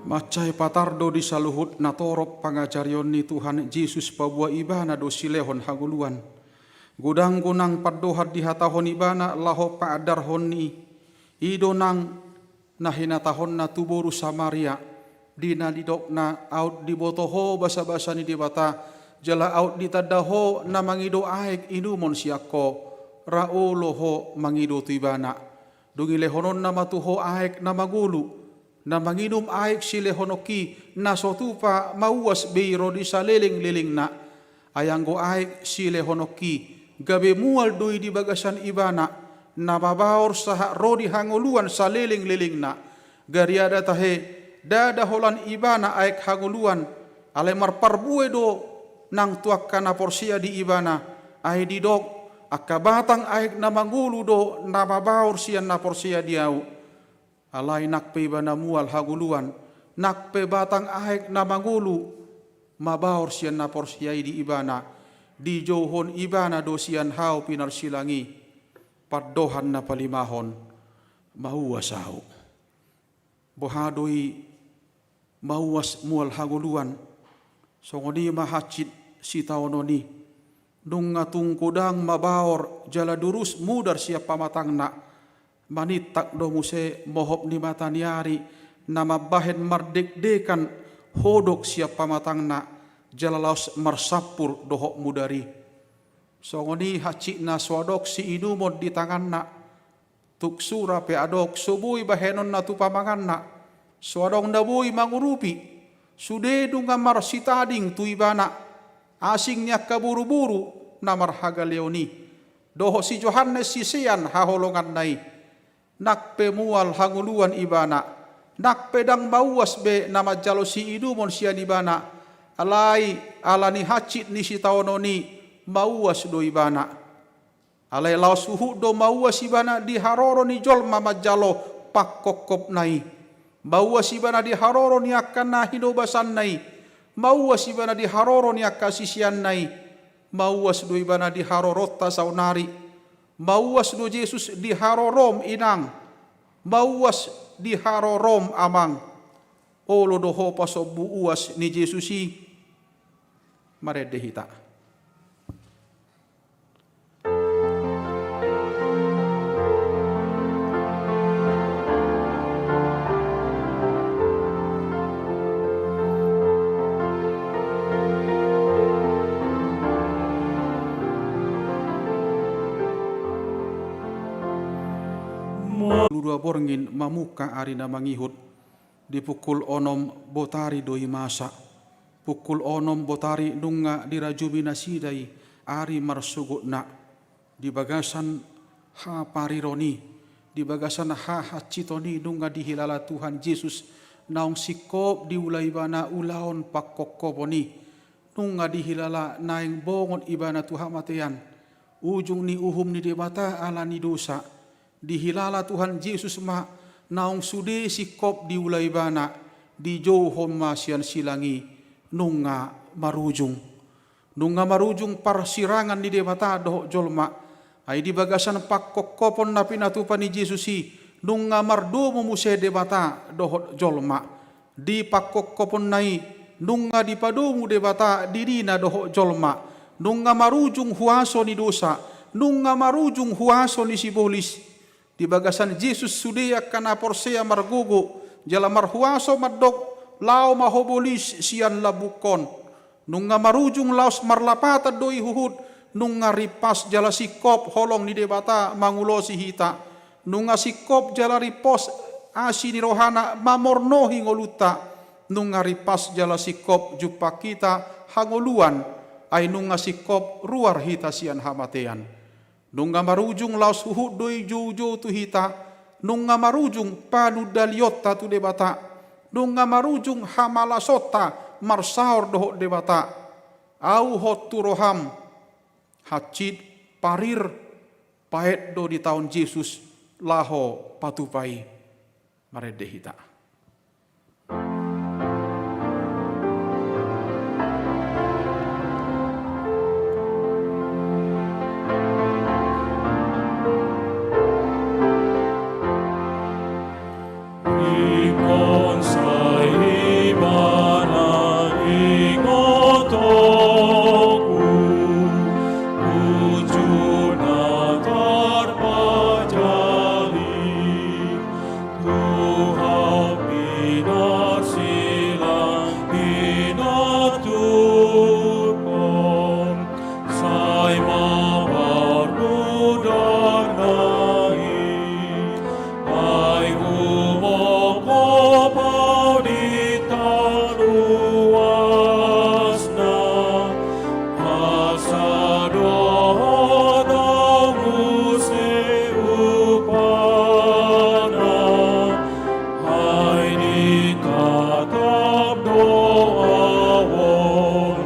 Mansai patar do di saluhut natorop pangajarion ni Tuhan Jesus paboa ibana do silehon hangoluan. Godang do nang pandohan dihatahon ibana laho paandarhon ni i. I do nang na hinatahonna tu boru Samaria, di na nidokna aut diboto ho basabasa ni Debata, jala aut ditanda ho na mangido aek inumon sian ho, ra olo ho mangido tu ibana. Dung i lehononna ma tu ho aek na mangolu, na manginum aek silehononki, na so tupa mauas be i ro di salelenglelengna. Ai anggo aek silehononki, gabe mual do i di bagasan ibana, na mabaor sahat ro di hangoluan salelenglelengna. Gariada tahe, ndada holan ibana aek hangoluan, alai marparbue do nang tu angka na porsea di ibana, ai didok, angka batang aek na mangolu do na mabaor sian na porsea di ahu. Alai nang pe ibana mual hangoluan, nang pe batang aek na mangolu mabaor sian na porsea i di ibana, dijouhon ibana do sian hau pinarsilang i. Pandohan na palimahon, mauas ahu. Boha do i mauas mual hangoluan? Songon i ma hansit sitaonon i. Nunga tung godang mabaor jala durus mudar sian pamatangna. Manintak do muse mohop ni mata ni ari, na mambahen mardekdekan hodok sian pamatangna, jala laos marsampur dohot mudar i. Songon i hansitna so adong siinumon di tanganna. Tung sura pe adong so boi bahenonna tu pamanganna, so adong na boi mangurupi, sude nunga marsitading tu ibana, asing ni angka boruboru na marhagaleon i, dohot si Johannes sisean haholonganna i. Nang pe mual hangoluan ibana, nang pe ndang mauas be na manjalo siinumon sian ibana, alai ala ni hansit ni sitaonon i, mauas do ibana. Alai laos huhut do mauas ibana di haroro ni jolma manjalo pangkophopna i. Mauas ibana di haroro ni angka na hinobasanna i. Mauas ibana di haroro ni angka siseanna i. Mauas do ibana di haroronta saonari. Mauas do Jesus di harorom, Inang. Mauas di harorom, Amang. Olo do ho pasombu uas ni Jesus i? Marende hita. Dua borngin mamungka ari na mangihut. Di pukul onom botari do i masa. Pukul onom botari nunga dirajumi nasida i ari marsogotna. Di bagasan hapariron i, di bagasan hahansiton i nunga dihilala Tuhan Jesus naung singkop diula ibana ulaon pangkophopon i. Nunga dihilala naeng bongot ibana tu hamatean. Ujung ni uhum ni Debata ala ni dosa. Dihilala Tuhan Jesus ma naung sude singkop diula ibana, dijouhon ma sian silang i, nunga marujung. Nunga marujung parsirangan ni Debata dohot jolma. Ai di bagasan pangkophopon na pinatupa ni Jesus i, nunga mardomu muse Debata dohot jolma. Di pangkophoponna i, nunga dipadomu Debata dirina dohot jolma. Nunga marujung huaso ni dosa, nunga marujung huaso ni sibolis. Di bagasan Jesus sude angka na porsea margogo, jala marhuaso mandok, laho ma ho bolis sian lambungkon. Nunga marujung laos marlapatan do i huhut, nunga rimpas jala singkop holong ni Debata mangulosi hita. Nunga singkop jala rimpas asi ni rohana mamornohi ngolunta. Nunga rimpas jala singkop jumpang hita hangoluan, ai nunga singkop ruar hita sian hamatean. Nunga marujung laos huhut do i joujou tu hita, nunga marujung panundalionta tu Debata, nunga marujung hamalasonta marsaor dohot Debata. Ahu hot tu roham, hansit, parir, paet do ditaon Jesus laho patupa i. Marende hita. Ingkon sai Ibana ingotonku, uju na tarpajali. Tuhan pinarsilang pinatup, sai ma parmudarna i, ai humongkop ahu di taluasna. Asa dohot ahu muse upana, ai ditatap do ahu on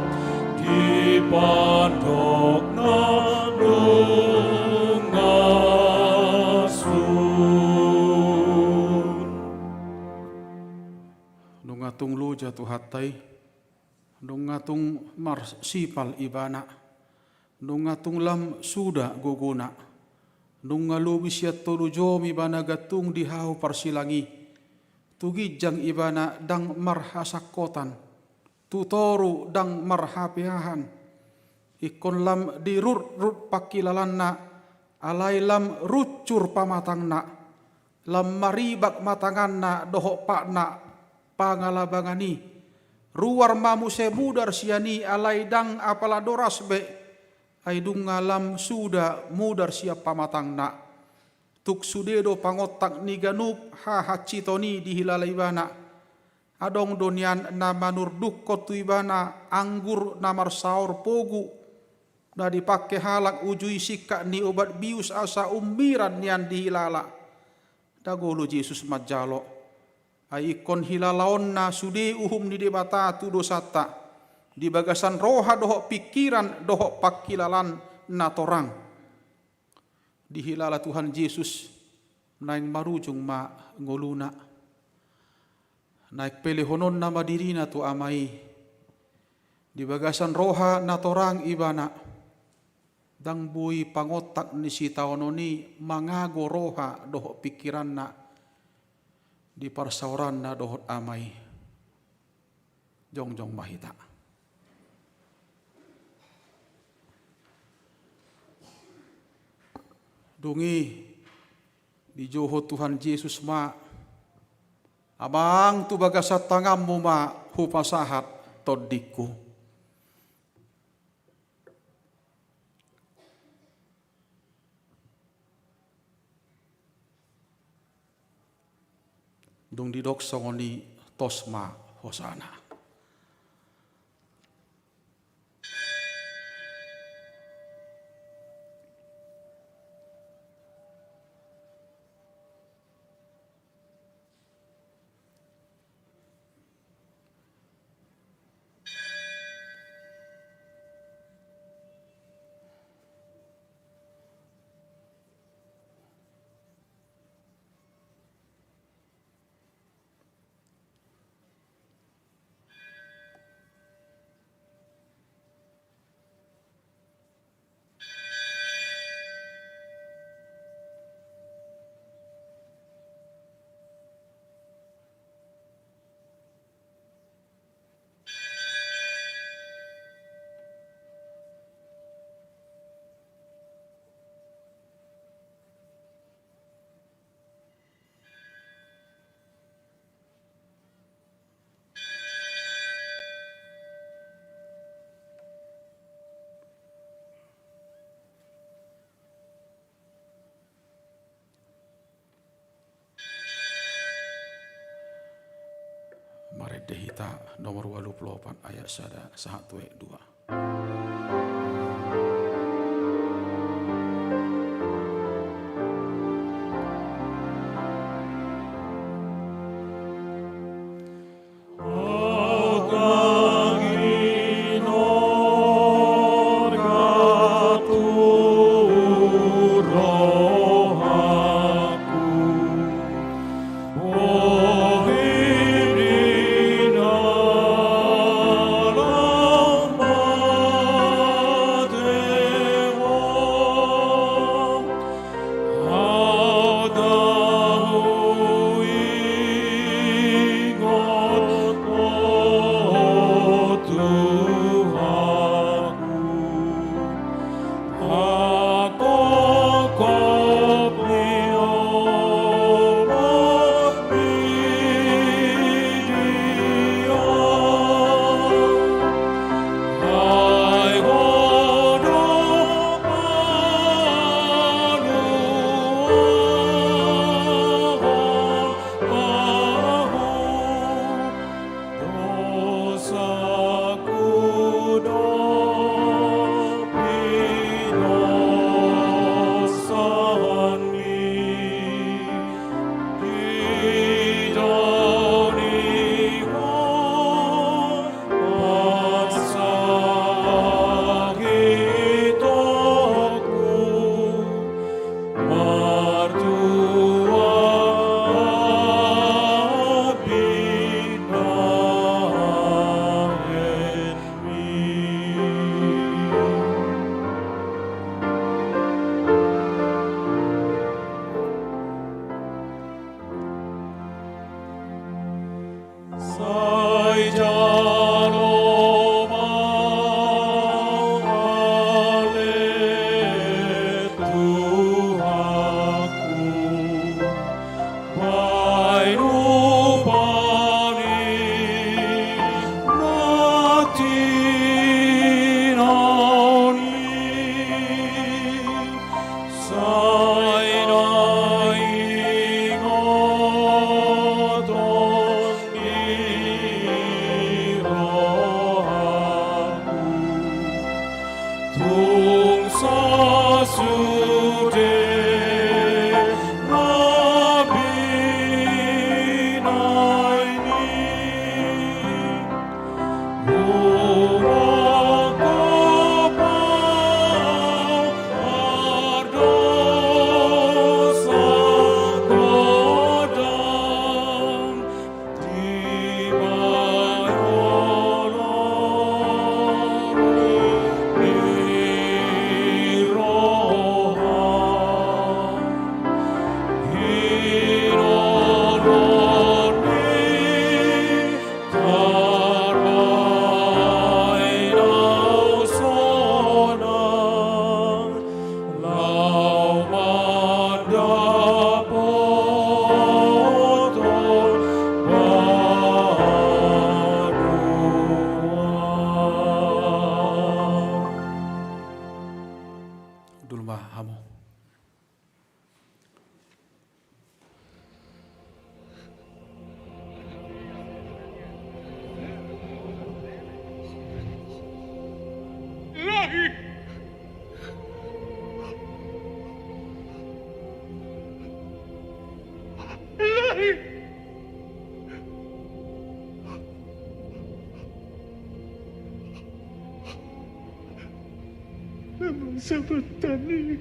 di pandok na nunga sun. Nunga tung loja Tuhanta i. Nunga tung marsipal Ibana, nunga tung lam suda gogona, nunga lobi sian tolu jom Ibana gantung di hau parsilang i. Tu ginjang Ibana ndang marhasangkotan, tu toru ndang marhapeahan. Ingkon lam dirutrut pangkilalaanna, alai lam runcur pamatangna. Lam maribak ma tanganna dohot patna pangalabangan i. Ruar ma muse mudar sian i, alai ndang apala doras be, ai nunga lam suda mudar sian pamatangna. Tung sude do pangontak ni ganup hahansiton i dihilala Ibana. Adong do nian na manurdukkon tu Ibana anggur na marsaor pogu, na dipangke halak uju i singkat ni obat bius asa ummiran nian dihilala. Ndang olo Jesus manjalo. Ai ingkon hilalaonna sude uhum ni Debata tu dosanta, di bagasan roha dohot pingkiran dohot pangkilalaan na torang. Dihilala Tuhan Jesus, naeng marujung ma ngoluna. Naeng pelehononna ma dirina tu Ama i. Di bagasan roha na torang Ibana, ndang boi pangontak ni sitaonon i mangago roha dohot pingkiranna di parsaoranna dohot Ama i. Jongjong ma hita. Dung i dijou Tuhan Jesus ma, Amang, tu bagasan tanganmu ma hupasahat tondingku. Dung didok songon i, tos ma hosana. Di hita nomor ualu pulu opat ayat sada sahat tu ayat dua. Sai jalo ma ale Tuhanku, painupan ni na tinaon i. Sai na ingoton ni rohangku, tung sasude na binahen i. Hundul ma hamu. Ilahi! Ilahi! Emang sabotan i.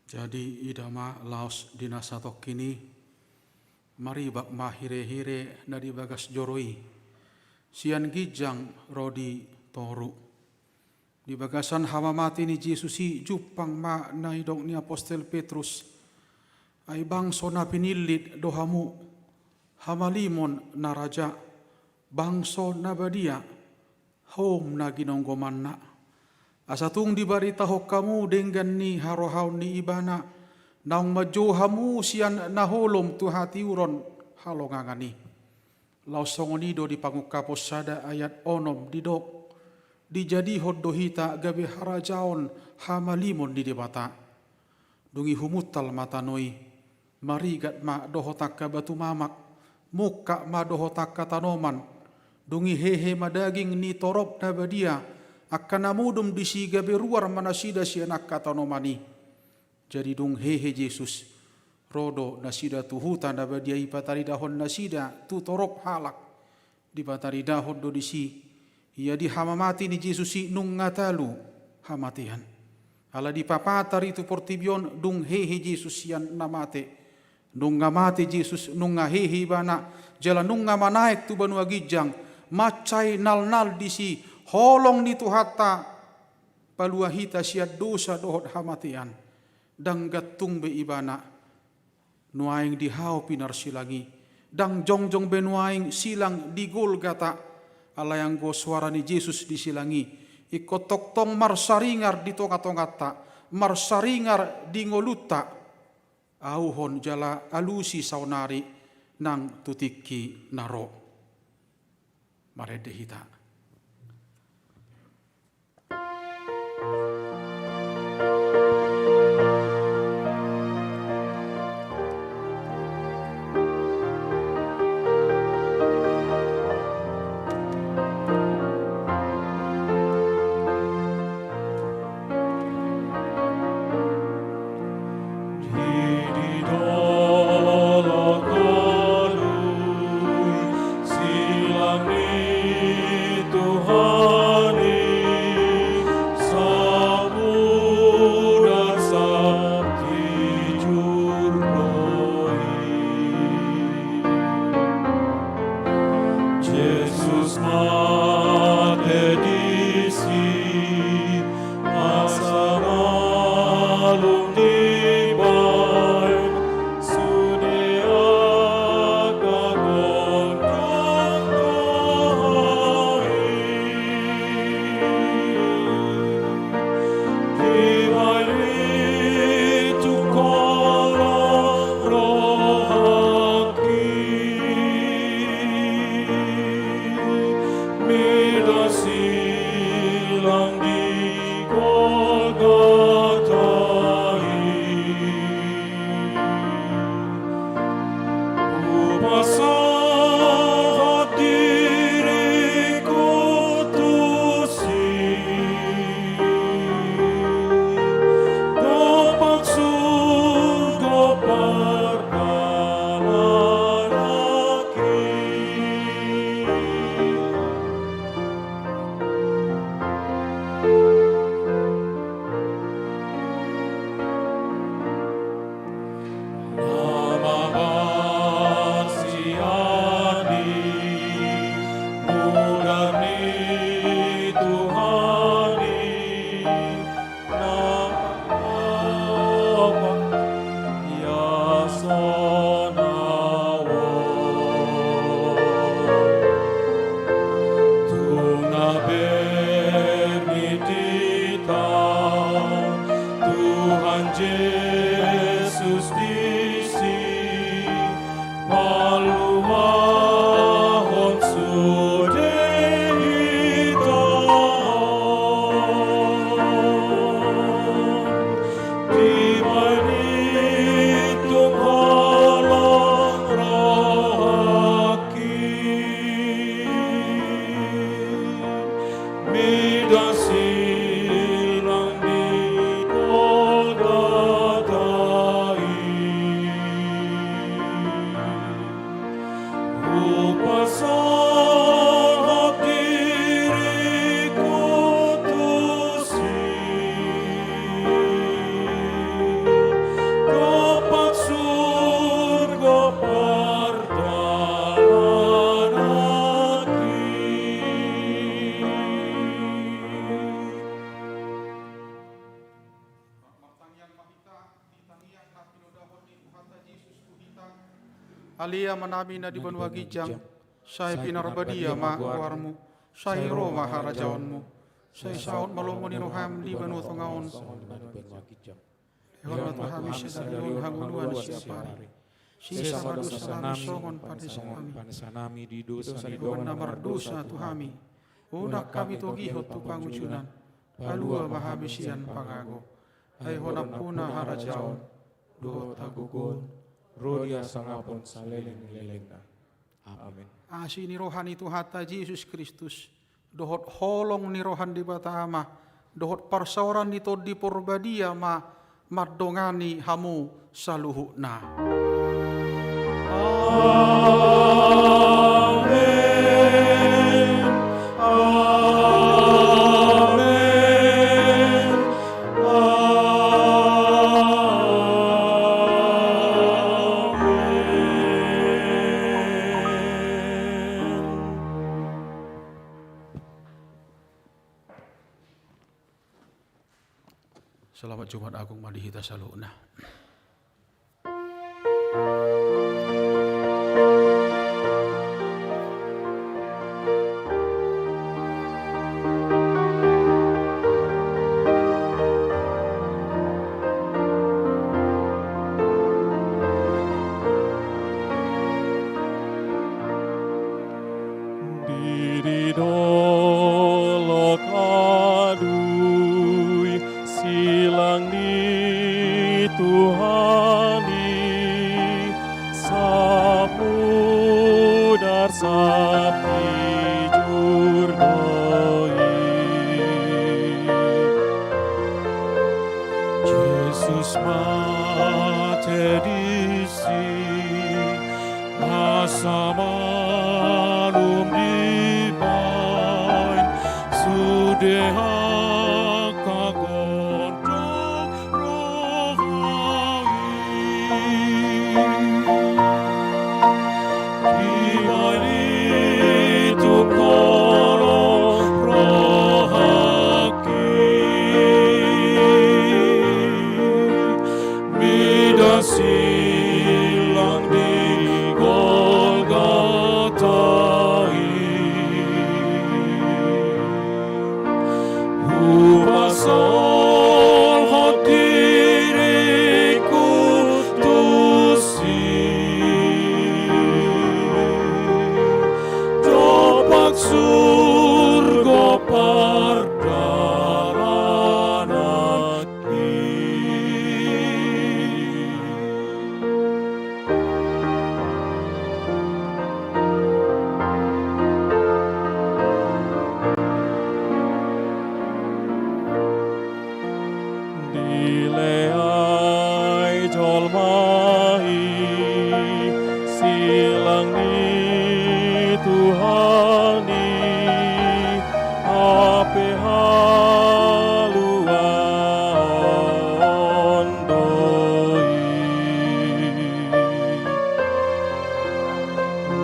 Jadi ida ma laos di na satongkin i, maribak ma hirehire na di bagas joro i, sian ginjang ro di toru. Di bagasan hamamate ni Jesus i jumpang ma na nidok ni apostel Petrus, ai bangso na pinillit do hamu, hamalimon na raja, bangso na badia, houm na ginonggomanna. Asa tung dibaritahon hamu denggan ni harohaon ni Ibana, naung manjou hamu sian na holom tu hatiuron halongangan i. Laos songon i do di Pangungkapon sada ayat onom didok, dijadihon do hita gabe harajaon hamalimon ni Debata. Dung i humuntal ma tano i, marigat ma dohot angka batu mamak, mungkap ma dohot angka tanoman, dung i hehe ma daging ni torop na badia, angka na modom disi gabe ruar ma nasida sian angka tanoman i. Jadi dung hehe Jesus, ro do nasida tu huta na badia i pataridahon nasida tu torop halak. Dipataridahon do disi, ia di hamamate ni Jesus i nunga talu hamatean. Ala dipapatar i tu portibi on dung hehe Jesus sian na mate. Nunga mate Jesus, nunga hehe Ibana, jala nunga manaek tu banua ginjang, mansai nalnal disi holong ni Tuhanta, palua hita sian dosa dohot hamatean. Ndang gantung be Ibana nuaeng di hau pinarsilang i, ndang jongjong be nuaeng silang di Golgata, alai anggo soara ni Jesus di silang i, ingkon tongtong marsaringar di tongatonganta, marsaringar di ngolunta, auhon jala alusi saonari nang tu tingki na ro. Marende hita. Di dolok alui silang ni Tuhan i, samuda sab tijur do i. Jesus mate disi, asa malum dibaen sude angka gondang na i. Dibaen i tu holong rohangki, mida silang di Golgata i. Hupasahat diriku tusi, dompak surgo pardalananki. Na mabaen sian i mudar ni Tuhan i, na manopot i asa na on. Tung na bernit hita Tuhan Jesus disi, paluahon sude hita on. Dibaen i tu holong rohangki, mida silang di Golgata. Ale Amanami na di banua ginjang, sai pinarbadia ma goarmu, sai ro ma harajaonmu, sai saut ma lomo ni roham di banua tonga on. Lehon ma tu hami sadari on hangoluan siapari. Sesa ma dosanami songon panesanami di dosa ni dongan na mardosa tu hami. Unang hami togihon tu pangunjunan, palua ma hami sian pangago. Ai Ho nampuna harajaon, dohot hagogoon, ro di hasangapon saleleng ni lelengna. Amen. Asi ni roha ni Tuhanta Jesus Kristus, dohot holong ni roha ni Debata Ama, dohot parsaoran ni Tondi Porbadia ma mandongani hamu saluhutna. Amen. Amen. Amen. Selamat Jumat Agung ma di hita saluhutna. Di dolok adui silang ni Tuhan i, sap mudar sap jujur do i. Jesus mate disi, asa malum dibaen sude angka gondang roha i. Dibaen i tu holong rohangki, mida silang di Golgota i. Hupasahat diriku tusi, dompak surgo pardalanan. Dileai jolma i silang ni Tuhan i, hape haluaon do i.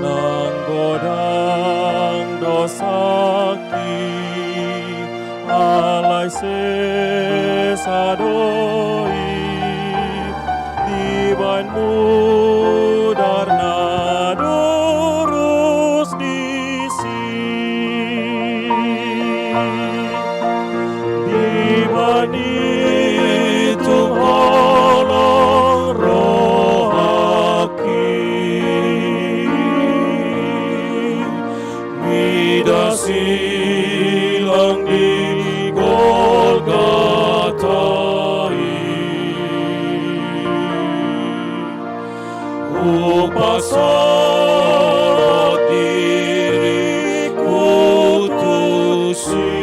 Nang godang dosangki, alai sesa do i, dibaen mudar na durus disi. Dibaen i tu holong rohangki, mida silang di Golgota i. Hupasahat diriku tusi,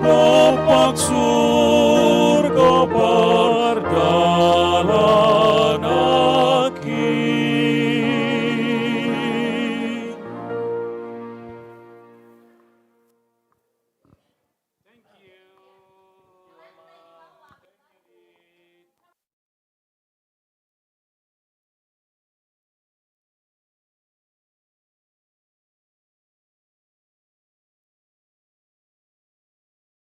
dompak su